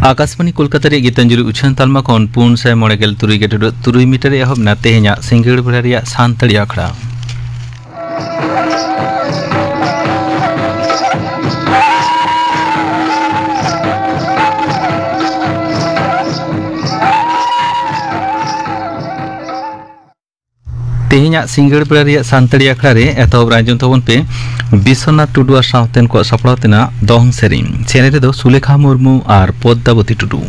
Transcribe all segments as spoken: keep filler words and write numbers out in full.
ᱟᱠᱟᱥᱵᱟᱱᱤ ᱠᱳᱞᱠᱟᱛᱟ ᱨᱮᱭᱟᱜ ᱜᱤᱛᱟᱧᱡᱚᱞᱤ ᱩᱪᱷᱟᱹᱱ ᱛᱟᱞᱢᱟ ᱠᱷᱚᱱ ᱯᱩᱱ ᱥᱟᱭ ᱢᱚᱬᱮ ᱜᱮᱞ ᱛᱩᱨᱩᱭ ᱜᱮᱴᱩᱰᱟᱹᱜ ᱛᱩᱨᱩᱭ ᱢᱤᱴᱟᱨ ᱨᱮ ᱮᱦᱚᱵ ᱮᱱᱟ ᱛᱮᱦᱮᱧᱟᱜ ᱥᱤᱸᱜᱟᱹᱲ ᱵᱮᱲᱟ ᱨᱮᱭᱟᱜ ᱥᱟᱱᱛᱟᱲᱤ ᱟᱠᱷᱲᱟ᱾ ᱛᱮᱦᱮᱧᱟᱜ ᱥᱤᱸᱜᱟᱹᱲ ᱵᱮᱲᱟ ᱨᱮᱭᱟᱜ ᱥᱟᱱᱛᱟᱲᱤ ᱟᱠᱷᱲᱟ ᱨᱮ ᱮᱛᱚᱦᱚᱵ ᱨᱮ ᱟᱸᱡᱚᱢ ᱛᱟᱵᱚᱱ ᱯᱮ ᱵᱤᱥᱥᱚᱱᱟᱛᱷ ᱴᱩᱰᱩ ᱟᱨ ᱥᱟᱶᱛᱮᱱ ᱠᱚᱣᱟᱜ ᱥᱟᱯᱲᱟᱣ ᱛᱮᱱᱟᱜ ᱫᱚᱝ ᱥᱮᱨᱮᱧ᱾ ᱥᱮᱨᱮᱧ ᱨᱮᱫᱚ ᱥᱩᱞᱮᱠᱷᱟ ᱢᱩᱨᱢᱩ ᱟᱨ ᱯᱚᱫᱽᱫᱟᱵᱚᱛᱤ ᱴᱩᱰᱩ᱾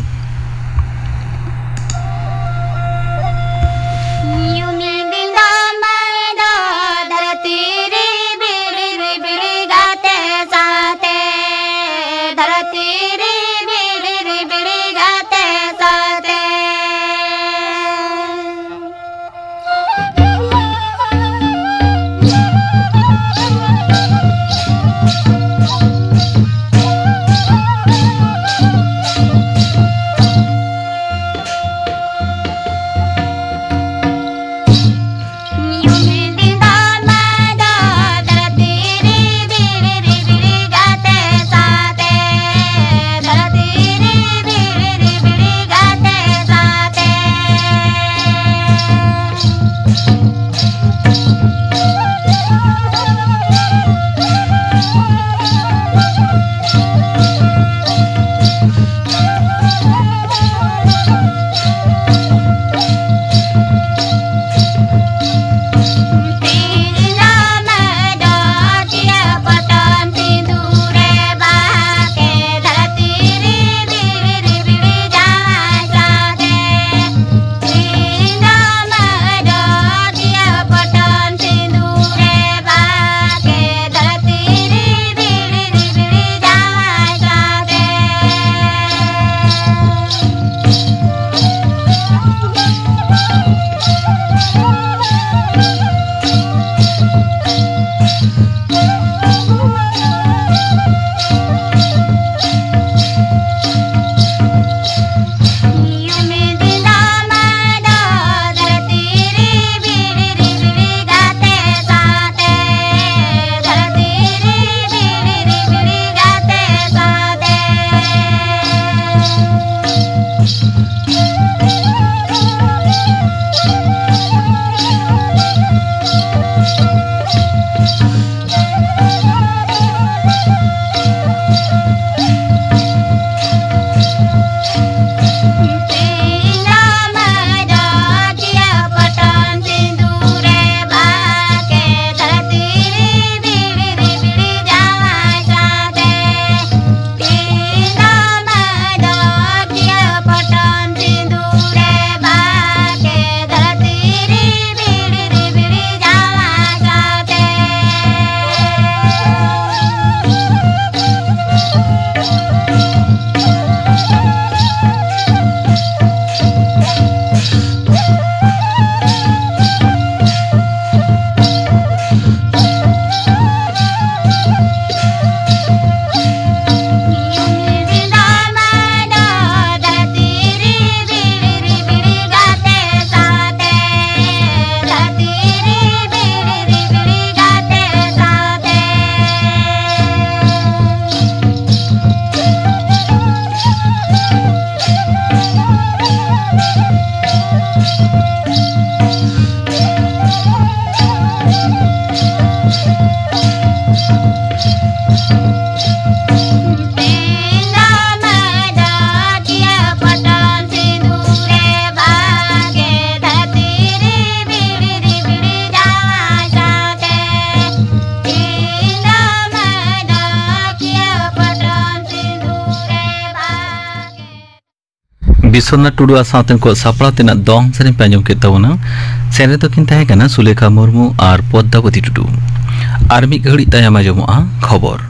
ᱵᱤᱥᱣᱚᱱᱟᱛᱷ ᱴᱩᱰᱩ ᱟᱨ ᱥᱟᱶᱛᱮ ᱩᱱᱠᱩᱣᱟᱜ ᱥᱟᱯᱲᱟᱣ ᱛᱮᱱᱟᱜ ᱫᱚᱝ ᱥᱮᱨᱮᱧ ᱯᱮ ᱟᱸᱡᱚᱢ ᱠᱮᱫ ᱛᱟᱵᱚᱱᱟ᱾ ᱥᱮᱨᱮᱧ ᱫᱚᱠᱤᱱ ᱛᱟᱦᱮᱸ ᱠᱟᱱᱟ ᱥᱩᱞᱮᱠᱷᱟ ᱢᱩᱨᱢᱩ ᱟᱨ ᱯᱚᱫᱽᱫᱟᱵᱚᱛᱤ ᱴᱩᱰᱩ᱾ ᱟᱨ ᱢᱤᱫ ᱜᱷᱟᱹᱲᱤᱡ ᱛᱟᱭᱚᱢ ᱟᱸᱡᱚᱢᱚᱜᱼᱟ ᱠᱷᱚᱵᱚᱨ᱾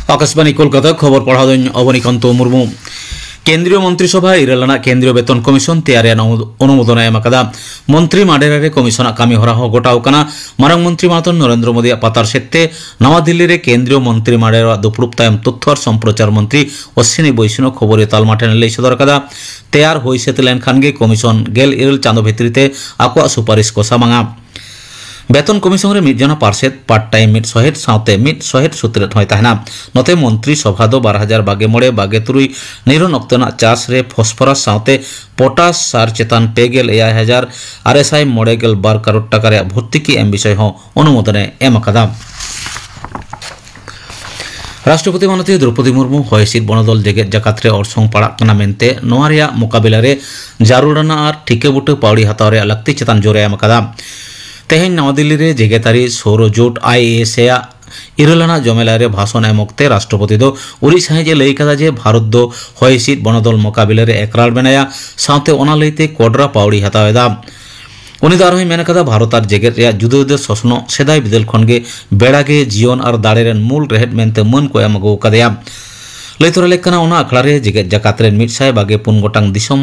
ᱟᱠᱟᱥᱵᱟᱱᱤ ᱠᱳᱞᱠᱟᱛᱟ, ᱠᱷᱚᱵᱚᱨ ᱯᱟᱲᱦᱟᱣ ᱫᱚᱧ ᱚᱵᱚᱱᱤᱠᱟᱱᱛᱚ ᱢᱩᱨᱢᱩ᱾ ᱠᱮᱱᱫᱨᱤᱭᱚ ᱢᱚᱱᱛᱨᱤ ᱥᱚᱵᱷᱟ ᱤᱨᱟᱹᱞ ᱟᱱᱟᱜ ᱠᱮᱱᱫᱨᱤᱭᱚ ᱵᱮᱛᱚᱱ ᱠᱚᱢᱤᱥᱚᱱ ᱛᱮᱭᱟᱨ ᱨᱮᱭᱟᱜ ᱚᱱᱩ-, ᱚᱱᱩᱢᱳᱫᱚᱱ ᱮ ᱮᱢ ᱟᱠᱟᱫᱟ᱾ ᱢᱚᱱᱛᱨᱤ ᱢᱟᱰᱮᱨᱟ ᱨᱮ ᱠᱚᱢᱤᱥᱚᱱᱟᱜ ᱠᱟᱹᱢᱤ ᱦᱚᱨᱟ ᱦᱚᱸ ᱜᱚᱴᱟᱣ ᱟᱠᱟᱱᱟ᱾ ᱢᱟᱨᱟᱝ ᱢᱚᱱᱛᱨᱤ ᱢᱟᱱᱚᱛ ᱱᱚᱨᱮᱱᱫᱨᱚ ᱢᱳᱫᱤᱭᱟᱜ ᱯᱟᱛᱟᱨ ᱥᱮᱫ ᱛᱮ ᱱᱟᱣᱟ ᱫᱤᱞᱞᱤ ᱨᱮ ᱠᱮᱱᱫᱨᱤᱭᱚ ᱢᱚᱱᱛᱨᱤ ᱢᱟᱰᱮᱨᱟᱣᱟᱜ ᱫᱩᱯᱲᱩᱵ ᱛᱟᱭᱚᱢ ᱛᱚᱛᱛᱷᱚ ᱟᱨ ᱥᱚᱢᱯᱨᱚᱪᱟᱨ ᱢᱚᱱᱛᱨᱤ ᱚᱥᱥᱤᱱᱤ ᱵᱳᱭᱥᱱᱚ ᱠᱷᱚᱵᱚᱨᱤᱭᱟᱹ ᱛᱟᱞᱢᱟ ᱴᱷᱮᱱ ᱞᱟᱹᱭ ᱥᱚᱫᱚᱨ ᱟᱠᱟᱫᱟ᱾ ᱛᱮᱭᱟᱨ ᱦᱩᱭ ᱥᱟᱹᱛ ᱞᱮᱱᱠᱷᱟᱱ ᱜᱮ ᱠᱚᱢᱤᱥᱚᱱ ᱜᱮᱞ ᱤᱨᱟᱹᱞ ᱪᱟᱸᱫᱚ ᱵᱷᱤᱛᱨᱤ ᱛᱮ ᱟᱠᱚᱣᱟᱜ ᱥᱩᱯᱟᱨᱤᱥ ᱠᱚ ᱥᱟᱢᱟᱝᱟ᱾ ᱵᱮᱛᱚᱱ ᱠᱚᱢᱤᱥᱚᱱ ᱨᱮ ᱢᱤᱫ ᱡᱚᱱᱟ ᱯᱟᱨᱥᱮᱛ, ᱯᱟᱨᱴ ᱴᱟᱭᱤᱢ ᱢᱤᱫ ᱥᱚᱦᱮᱫ ᱥᱟᱶᱛᱮ ᱢᱤᱫ ᱥᱚᱦᱮᱫ ᱥᱩᱛᱨᱮᱫ ᱦᱚᱸᱭ ᱛᱟᱦᱮᱱᱟ᱾ ᱱᱚᱛᱮ ᱢᱚᱱᱛᱨᱤ ᱥᱚᱵᱷᱟ ᱫᱚ ᱵᱟᱨ ᱦᱟᱡᱟᱨ ᱵᱟᱜᱮ ᱢᱚᱬᱮ ᱵᱟᱜᱮ ᱛᱩᱨᱩᱭ ᱱᱤᱨᱚᱱ ᱚᱠᱛᱚ ᱨᱮᱱᱟᱜ ᱪᱟᱥ ᱨᱮ ᱯᱷᱚᱥᱯᱷᱚᱨᱟᱥ ᱥᱟᱶᱛᱮ ᱯᱚᱴᱟᱥ ᱥᱟᱨ ᱪᱮᱛᱟᱱ ᱯᱮ ᱜᱮᱞ ᱮᱭᱟᱭ ᱦᱟᱡᱟᱨ ᱟᱨᱮ ᱥᱟᱭ ᱢᱚᱬᱮ ᱜᱮᱞ ᱵᱟᱨ ᱠᱟᱨᱳᱲ ᱴᱟᱠᱟ ᱨᱮᱭᱟᱜ ᱵᱷᱚᱨᱛᱩᱠᱤ ᱮᱢ ᱵᱤᱥᱚᱭ ᱦᱚᱸ ᱚᱱᱩᱢᱳᱫᱚᱱ ᱮ ᱮᱢ ᱟᱠᱟᱫᱟ᱾ ᱨᱟᱥᱴᱨᱚᱯᱚᱛᱤ ᱢᱟᱱᱚᱛᱤᱭᱟᱹ ᱫᱨᱚᱣᱯᱚᱫᱤ ᱢᱩᱨᱢᱩ ᱦᱚᱭ ᱦᱤᱸᱥᱤᱫ ᱵᱚᱱᱚᱫᱚᱞ ᱡᱮᱜᱮᱛ ᱡᱟᱠᱟᱛ ᱨᱮ ᱚᱨᱥᱚᱝ ᱯᱟᱲᱟᱜ ᱠᱟᱱᱟ ᱢᱮᱱᱛᱮ ᱱᱚᱣᱟ ᱨᱮᱭᱟᱜ ᱢᱳᱠᱟᱵᱤᱞᱟ ᱨᱮ ᱡᱟᱹᱨᱩᱲᱟᱱᱟᱜ ᱟᱨ ᱴᱷᱤᱠᱟᱹ ᱵᱩᱴᱟᱹ ᱯᱟᱹᱣᱲᱤ ᱦᱟᱛᱟᱣ ᱨᱮᱭᱟᱜ ᱞᱟᱹᱠᱛᱤ ᱪᱮᱛᱟᱱ ᱡᱳᱨ ᱮ ᱮᱢ ᱟᱠᱟᱫᱟ᱾ ᱛᱮᱦᱮᱧ ᱱᱟᱣᱟ ᱫᱤᱞᱞᱤ ᱨᱮ ᱡᱮᱜᱮᱛᱟᱹᱨᱤ ᱥᱳᱨᱚ ᱡᱳᱴ, ᱟᱭ ᱮ ᱮᱥ ᱮ, ᱟᱜ ᱤᱨᱟᱹᱞ ᱟᱱᱟᱜ ᱡᱚᱢᱮᱞᱟᱭ ᱨᱮ ᱵᱷᱟᱥᱚᱱ ᱮᱢ ᱚᱠᱛᱮ ᱨᱟᱥᱴᱨᱚᱯᱚᱛᱤ ᱫᱚ ᱩᱨᱤᱡ ᱥᱟᱹᱦᱤᱡ ᱮ ᱞᱟᱹᱭ ᱠᱟᱫᱟ ᱡᱮ ᱵᱷᱟᱨᱚᱛ ᱫᱚ ᱦᱚᱭ ᱦᱤᱸᱥᱤᱫ ᱵᱚᱱᱚᱫᱚᱞ ᱢᱳᱠᱟᱵᱤᱞᱟ ᱨᱮ ᱮᱠᱨᱟᱲ ᱢᱮᱱᱟᱭᱟ, ᱥᱟᱶᱛᱮ ᱚᱱᱟ ᱞᱟᱹᱭᱛᱮ ᱠᱚᱰᱨᱟ ᱯᱟᱹᱣᱲᱤ ᱦᱟᱛᱟᱣ ᱮᱫᱟ᱾ ᱩᱱᱤ ᱫᱚ ᱟᱨᱦᱚᱸᱭ ᱢᱮᱱ ᱟᱠᱟᱫᱟ, ᱵᱷᱟᱨᱚᱛ ᱟᱨ ᱡᱮᱜᱮᱛ ᱨᱮᱭᱟᱜ ᱡᱩᱫᱟᱹ ᱡᱩᱫᱟᱹ ᱥᱚᱥᱱᱚᱜ ᱥᱮᱫᱟᱭ ᱵᱤᱫᱟᱹᱞ ᱠᱷᱚᱱ ᱜᱮ ᱵᱮᱲᱟ ᱜᱮ ᱡᱤᱭᱚᱱ ᱟᱨ ᱫᱟᱲᱮ ᱨᱮᱱ ᱢᱩᱞ ᱨᱮᱦᱮᱫ ᱢᱮᱱᱛᱮ ᱢᱟᱹᱱ ᱠᱚ ᱮᱢ ᱟᱹᱜᱩ ᱟᱠᱟᱫᱮᱭᱟ᱾ ᱞᱟᱹᱭ ᱛᱚᱨᱟ ᱞᱮᱠ ᱠᱟᱱᱟ, ᱚᱱᱟ ᱟᱠᱷᱲᱟ ᱨᱮ ᱡᱮᱜᱮᱛ ᱡᱟᱠᱟᱛ ᱨᱮᱱ ᱢᱤᱫ ᱥᱟᱭ ᱵᱟᱜᱮ ᱯᱩᱱ ᱜᱚᱴᱟᱝ ᱫᱤᱥᱚᱢ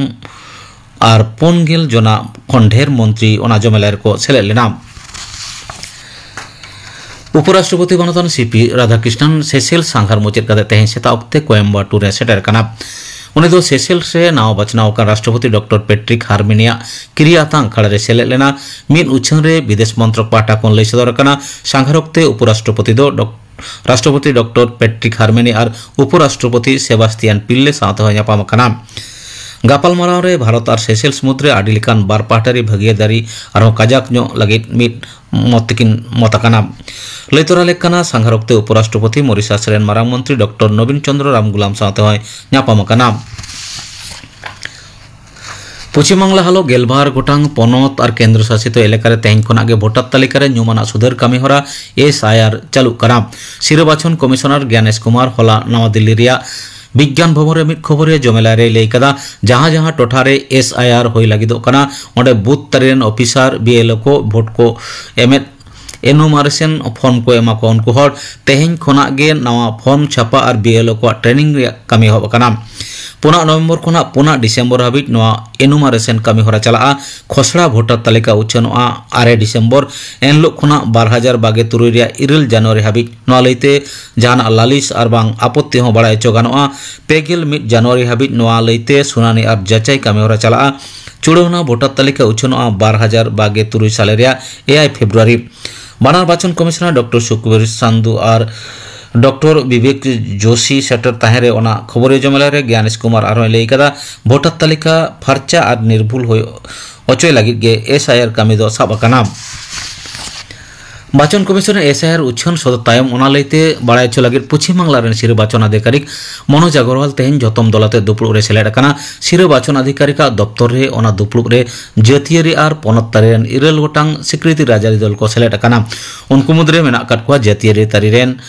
ᱟᱨ ᱯᱩᱱ ᱜᱮᱞ ᱡᱚᱱᱟ ᱠᱷᱚᱱ ᱰᱷᱮᱨ ᱢᱚᱱᱛᱨᱤ ᱚᱱᱟ ᱡᱚᱢᱮᱞᱟᱭ ᱨᱮᱠᱚ ᱥᱮᱞᱮᱫ ᱞᱮᱱᱟ᱾ ᱩᱯᱚᱨᱟᱥᱴᱨᱚᱯᱚᱛᱤ ᱢᱟᱱᱚᱛᱟᱱ ᱥᱤ ᱯᱤ ᱨᱟᱫᱷᱟᱠᱨᱤᱥᱱᱟᱱ ᱥᱮᱥᱮᱞ ᱥᱟᱸᱜᱷᱟᱨ ᱢᱩᱪᱟᱹᱫ ᱠᱟᱛᱮ ᱛᱮᱦᱮᱧ ᱥᱮᱛᱟᱜ ᱚᱠᱛᱮ ᱠᱳᱭᱮᱢᱵᱟᱴᱩᱨ ᱮ ᱥᱮᱴᱮᱨ ᱟᱠᱟᱱᱟ᱾ ᱩᱱᱤ ᱫᱚ ᱥᱮᱥᱮᱞ ᱨᱮ ᱱᱟᱣᱟ ᱵᱟᱪᱷᱱᱟᱣ ᱟᱠᱟᱱ ᱨᱟᱥᱴᱨᱚᱯᱚᱛᱤ ᱰᱚᱠᱴᱚᱨ ᱯᱮᱴᱨᱤᱠ ᱦᱟᱨᱢᱮᱱᱤᱭᱟᱜ ᱠᱤᱨᱤᱭᱟᱛᱟᱝ ᱟᱠᱷᱲᱟ ᱨᱮ ᱥᱮᱞᱮᱫ ᱞᱮᱱᱟ᱾ ᱢᱤᱫ ᱩᱪᱷᱟᱹᱱ ᱨᱮ ᱵᱤᱫᱮᱥ ᱢᱚᱱᱛᱨᱚᱠ ᱯᱟᱦᱴᱟ ᱠᱷᱚᱱ ᱞᱟᱹᱭ ᱥᱚᱫᱚᱨ ᱟᱠᱟᱱᱟ, ᱥᱟᱸᱜᱷᱟᱨ ᱚᱠᱛᱮ ᱩᱯᱚᱨᱟᱥᱴᱨᱚᱯᱚᱛᱤ ᱫᱚ ᱰᱚᱠ-, ᱨᱟᱥᱴᱨᱚᱯᱚᱛᱤ ᱰᱚᱠᱴᱚᱨ ᱯᱮᱴᱨᱤᱠ ᱦᱟᱨᱢᱮᱱᱤ ᱟᱨ ᱩᱯᱚᱨᱟᱥᱴᱨᱚᱯᱚᱛᱤ ᱥᱮᱵᱟᱥᱛᱤᱭᱟᱱ ᱯᱤᱞᱞᱮ ᱥᱟᱶᱛᱮ ᱦᱚᱸᱭ ᱧᱟᱯᱟᱢ ᱟᱠᱟᱱᱟ᱾ ᱜᱟᱯᱟᱞᱢᱟᱨᱟᱣ ᱨᱮ ᱵᱷᱟᱨᱚᱛ ᱟᱨ ᱥᱮᱥᱮᱞᱥ ᱢᱩᱫᱽᱨᱮ ᱟᱹᱰᱤ ᱞᱮᱠᱟᱱ ᱵᱟᱨ ᱯᱟᱦᱴᱟᱨᱤ ᱵᱷᱟᱹᱜᱤᱭᱟᱹᱫᱟᱨᱤ ᱟᱨᱦᱚᱸ ᱠᱟᱡᱟᱠ ᱧᱚᱜ ᱞᱟᱹᱜᱤᱫ ᱢᱤᱫ ᱢᱚᱛ ᱛᱮᱠᱤᱱ ᱢᱚᱛ ᱟᱠᱟᱱᱟ᱾ ᱞᱟᱹᱭ ᱛᱚᱨᱟ ᱞᱮᱠ ᱠᱟᱱᱟ, ᱥᱟᱸᱜᱷᱟᱨ ᱚᱠᱛᱮ ᱩᱯᱚᱨᱟᱥᱴᱨᱚᱯᱚᱛᱤ ᱢᱚᱨᱤᱥᱟᱥ ᱨᱮᱱ ᱢᱟᱨᱟᱝ ᱢᱚᱱᱛᱨᱤ ᱰᱚᱠᱴᱚᱨ ᱱᱚᱵᱤᱱ ᱪᱚᱸᱫᱽᱨᱚ ᱨᱟᱢᱜᱩᱞᱟᱢ ᱥᱟᱶᱛᱮ ᱦᱚᱸᱭ ᱧᱟᱯᱟᱢ ᱟᱠᱟᱱᱟ᱾ ᱯᱚᱪᱷᱤᱢ ᱵᱟᱝᱞᱟ ᱦᱟᱞᱚ ᱜᱮᱞᱵᱟᱨ ᱜᱚᱴᱟᱝ ᱯᱚᱱᱚᱛ ᱟᱨ ᱠᱮᱱᱫᱨᱚ ᱥᱟᱥᱤᱛ ᱮᱞᱟᱠᱟ ᱨᱮ ᱛᱮᱦᱮᱧ ᱠᱷᱚᱱᱟᱜ ᱜᱮ ᱵᱷᱳᱴᱟᱨ ᱛᱟᱹᱞᱤᱠᱟ ᱨᱮ ᱧᱩᱢ ᱟᱱᱟᱜ ᱥᱩᱫᱷᱟᱹᱨ ᱠᱟᱹᱢᱤ ᱦᱚᱨᱟ, ᱮᱥ ᱟᱭ ᱟᱨ, ᱪᱟᱹᱞᱩᱜ ᱠᱟᱱᱟ᱾ ᱥᱤᱨᱟᱹ ᱵᱟᱪᱷᱚᱱ ᱠᱚᱢᱤᱥᱚᱱᱟᱨ ᱜᱮᱱᱮᱥ ᱠᱩᱢᱟᱨ ᱦᱚᱞᱟ ᱱᱟᱣᱟ ᱫᱤᱞᱞᱤ ᱨᱮᱭᱟᱜ ᱵᱤᱜᱽᱜᱟᱱ ᱵᱷᱚᱵᱚᱱ ᱨᱮ ᱢᱤᱫ ᱠᱷᱚᱵᱚᱨᱤᱭᱟᱹ ᱡᱚᱢᱮᱞᱟᱭ ᱨᱮᱭ ᱞᱟᱹᱭ ᱠᱟᱫᱟ, ᱡᱟᱦᱟᱸ ᱡᱟᱦᱟᱸ ᱴᱚᱴᱷᱟ ᱨᱮ ᱮᱥ ᱟᱭ ᱟᱨ ᱦᱩᱭ ᱞᱟᱹᱜᱤᱫᱚᱜ ᱠᱟᱱᱟ, ᱚᱸᱰᱮ ᱵᱩᱛᱷ ᱛᱟᱹᱨᱤ ᱨᱮᱱ ᱚᱯᱷᱤᱥᱟᱨ, ᱵᱤ ᱮᱞ ᱳ ᱠᱚ ᱵᱷᱳᱴ ᱠᱚ ᱮᱢᱮᱫ ᱮᱱᱩᱢᱟᱨᱮᱥᱚᱱ ᱯᱷᱚᱨᱢ ᱠᱚ ᱮᱢᱟ ᱠᱚᱣᱟ᱾ ᱩᱱᱠᱩ ᱦᱚᱲ ᱛᱮᱦᱮᱧ ᱠᱷᱚᱱᱟᱜ ᱜᱮ ᱱᱟᱣᱟ ᱯᱷᱚᱨᱢ ᱪᱷᱟᱯᱟ ᱟᱨ ᱵᱤ ᱮᱞ ᱳ ᱠᱚᱣᱟᱜ ᱴᱨᱮᱱᱤᱝ ᱨᱮᱭᱟᱜ ᱠᱟᱹᱢᱤ ᱮᱦᱚᱵ ᱟᱠᱟᱱᱟ᱾ ᱯᱩᱱᱟᱜ ᱱᱚᱵᱷᱮᱢᱵᱚᱨ ᱠᱷᱚᱱᱟᱜ ᱯᱩᱱᱟᱜ ᱰᱤᱥᱮᱢᱵᱚᱨ ᱦᱟᱹᱵᱤᱡ ᱱᱚᱣᱟ ᱮᱱᱩᱢᱟᱨᱮᱥᱚᱱ ᱠᱟᱹᱢᱤ ᱦᱚᱨᱟ ᱪᱟᱞᱟᱜᱼᱟ᱾ ᱠᱷᱚᱥᱲᱟ ᱵᱷᱳᱴᱟᱨ ᱛᱟᱹᱞᱤᱠᱟ ᱩᱪᱷᱟᱹᱱᱚᱜᱼᱟ ᱟᱨᱮ ᱰᱤᱥᱮᱢᱵᱚᱨ᱾ ᱮᱱᱦᱤᱞᱳᱜ ᱠᱷᱚᱱᱟᱜ ᱵᱟᱨ ᱦᱟᱡᱟᱨ ᱵᱟᱜᱮ ᱛᱩᱨᱩᱭ ᱨᱮᱭᱟᱜ ᱤᱨᱟᱹᱞ ᱡᱟᱱᱩᱣᱟᱨᱤ ᱦᱟᱹᱵᱤᱡ ᱱᱚᱣᱟ ᱞᱟᱹᱭᱛᱮ ᱡᱟᱦᱟᱱᱟᱜ ᱞᱟᱹᱞᱤᱥ ᱟᱨ ᱵᱟᱝ ᱟᱯᱚᱛᱛᱤ ᱦᱚᱸ ᱵᱟᱲᱟᱭ ᱦᱚᱪᱚ ᱜᱟᱱᱚᱜᱼᱟ᱾ ᱯᱮ ᱜᱮᱞ ᱢᱤᱫ ᱡᱟᱱᱩᱣᱟᱨᱤ ᱦᱟᱹᱵᱤᱡ ᱱᱚᱣᱟ ᱞᱟᱹᱭᱛᱮ ᱥᱩᱱᱟᱱᱤ ᱟᱨ ᱡᱟᱪᱟᱭ ᱠᱟᱹᱢᱤ ᱦᱚᱨᱟ ᱪᱟᱞᱟᱜᱼᱟ᱾ ᱪᱩᱲᱟᱹᱣᱱᱟ ᱵᱷᱳᱴᱟᱨ ᱛᱟᱹᱞᱤᱠᱟ ᱩᱪᱷᱟᱹᱱᱚᱜᱼᱟ ᱵᱟᱨ ᱦᱟᱡᱟᱨ ᱵᱟᱜᱮ ᱛᱩᱨᱩᱭ ᱥᱟᱞᱮ ᱨᱮᱭᱟᱜ ᱮᱭᱟᱭ ᱯᱷᱮᱵᱽᱨᱩᱣᱟᱨᱤ᱾ ᱵᱟᱱᱟᱨ ᱵᱟᱪᱷᱚᱱ ᱠᱚᱢᱤᱥᱚᱱᱟᱨ ᱰᱚᱠᱴᱚᱨ ᱥᱩᱠᱵᱤᱨ ᱥᱟᱱᱫᱷᱩ ᱟᱨ ᱰᱚᱠᱴᱚᱨ ᱵᱤᱵᱮᱠ ᱡᱳᱥᱤ ᱥᱮᱴᱮᱨ ᱛᱟᱦᱮᱸ ᱨᱮ ᱚᱱᱟ ᱠᱷᱚᱵᱚᱨᱤᱭᱟᱹ ᱡᱚᱢᱮᱞᱟᱭ ᱨᱮ ᱜᱮᱱᱮᱥ ᱠᱩᱢᱟᱨ ᱟᱨᱦᱚᱸᱭ ᱞᱟᱹᱭ ᱠᱟᱫᱟ, ᱵᱷᱳᱴᱟᱨ ᱛᱟᱹᱞᱤᱠᱟ ᱯᱷᱟᱨᱪᱟ ᱟᱨ ᱱᱤᱨᱵᱷᱩᱞ ᱦᱩᱭᱩᱜ ᱚᱪᱚᱭ ᱞᱟᱹᱜᱤᱫ ᱜᱮ ᱮᱥ ᱟᱭ ᱟᱨ ᱠᱟᱹᱢᱤ ᱫᱚ ᱥᱟᱵ ᱟᱠᱟᱱᱟ᱾ ᱵᱟᱪᱚᱱ ᱠᱚᱢᱤᱥᱚᱱ ᱮᱥ ᱟᱭ ᱟᱨ ᱩᱪᱷᱟᱹᱱ ᱥᱚᱫᱚᱨ ᱛᱟᱭᱚᱢ ᱚᱱᱟ ᱞᱟᱹᱭᱛᱮ ᱵᱟᱲᱟᱭ ᱦᱚᱪᱚ ᱞᱟᱹᱜᱤᱫ ᱯᱚᱪᱷᱤᱢ ᱵᱟᱝᱞᱟ ᱨᱮᱱ ᱥᱤᱨᱟᱹ ᱵᱟᱪᱚᱱ ᱟᱫᱷᱤᱠᱟᱨᱤᱠ ᱢᱚᱱᱳᱡᱽ ᱟᱜᱚᱨᱣᱟᱞ ᱛᱮᱦᱮᱧ ᱡᱚᱛᱚᱢ ᱫᱚᱞᱟᱛᱮ ᱫᱩᱯᱲᱩᱵ ᱨᱮ ᱥᱮᱞᱮᱫ ᱟᱠᱟᱱᱟ᱾ ᱥᱤᱨᱟᱹ ᱵᱟᱪᱚᱱ ᱟᱫᱷᱤᱠᱟᱨᱤᱠᱟᱜ ᱫᱚᱯᱛᱚᱨ ᱨᱮ ᱚᱱᱟ ᱫᱩᱯᱲᱩᱵ ᱨᱮ ᱡᱟᱹᱛᱤᱭᱟᱹᱨᱤ ᱟᱨ ᱯᱚᱱᱚᱛ ᱛᱟᱹᱨᱤ ᱨᱮᱱ ᱤᱨᱟᱹᱞ ᱜᱚᱴᱟᱝ ᱥᱤᱠᱨᱤᱛᱤ ᱨᱟᱡᱽᱟᱹᱨᱤ ᱫᱚᱞ ᱠᱚ ᱥᱮᱞᱮᱫ ᱟᱠᱟᱱᱟ᱾ ᱩᱱᱠᱩ ᱢᱩᱫᱽᱨᱮ ᱢᱮᱱᱟᱜ ᱟᱠᱟᱫ ᱠᱚᱣᱟ ᱡᱟᱹᱛᱤᱭᱟᱹᱨᱤ ᱛᱟᱹᱨᱤ ᱨᱮᱱ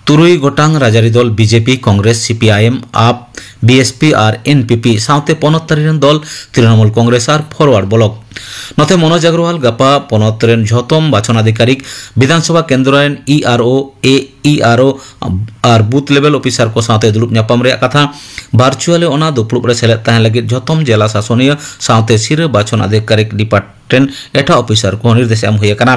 ᱛᱩᱨᱩᱭ ᱜᱚᱴᱟᱝ ᱨᱟᱡᱽᱟᱹᱨᱤ ᱫᱚᱞ ᱵᱤᱡᱮᱯᱤ, ᱠᱚᱝᱜᱨᱮᱥ, ᱥᱤᱯᱤᱟᱭᱮᱢ, ᱟᱯ, ᱵᱤᱮᱥᱯᱤ ᱟᱨ ᱮᱱᱯᱤᱯᱤ ᱥᱟᱶᱛᱮ ᱯᱚᱱᱚᱛ ᱛᱟᱹᱨᱤ ᱨᱮᱱ ᱫᱚᱞ ᱛᱨᱤᱱᱚᱢᱩᱞ ᱠᱚᱝᱜᱨᱮᱥ ᱟᱨ ᱯᱷᱚᱨᱣᱟᱨᱰ ᱵᱞᱚᱠ᱾ ᱱᱚᱛᱮ ᱢᱚᱱᱳᱡᱽ ᱟᱜᱨᱚᱣᱟᱞ ᱜᱟᱯᱟ ᱯᱚᱱᱚᱛ ᱨᱮᱱ ᱡᱷᱚᱛᱚᱢ ᱵᱟᱪᱷᱚᱱ ᱟᱫᱷᱤᱠᱟᱨᱤᱠ, ᱵᱤᱫᱷᱟᱱ ᱥᱚᱵᱷᱟ ᱠᱮᱱᱫᱨᱚ ᱨᱮᱱ ᱤ ᱟᱨ ᱳ, ᱮ ᱤ ᱟᱨ ᱳ ᱟᱨ ᱵᱩᱛᱷ ᱞᱮᱵᱮᱞ ᱚᱯᱷᱤᱥᱟᱨ ᱠᱚ ᱥᱟᱶᱛᱮ ᱫᱩᱲᱩᱵ ᱧᱟᱯᱟᱢ ᱨᱮᱭᱟᱜ ᱠᱟᱛᱷᱟ᱾ ᱵᱷᱟᱨᱪᱩᱣᱟᱞᱤ ᱚᱱᱟ ᱫᱩᱯᱲᱩᱵ ᱨᱮ ᱥᱮᱞᱮᱫ ᱛᱟᱦᱮᱸ ᱞᱟᱹᱜᱤᱫ ᱡᱷᱚᱛᱚᱢ ᱡᱮᱞᱟ ᱥᱟᱥᱚᱱᱤᱭᱟᱹ ᱥᱟᱶᱛᱮ ᱥᱤᱨᱟᱹ ᱵᱟᱪᱷᱚᱱ ᱟᱫᱷᱤᱠᱟᱨᱤᱠ ᱰᱤᱯᱟᱨᱴᱢᱮᱱᱴ ᱨᱮᱱ ᱮᱴᱟᱜ ᱚᱯᱷᱤᱥᱟᱨ ᱠᱚᱦᱚᱸ ᱱᱤᱨᱫᱮᱥ ᱮᱢ ᱦᱩᱭ ᱟᱠᱟᱱᱟ᱾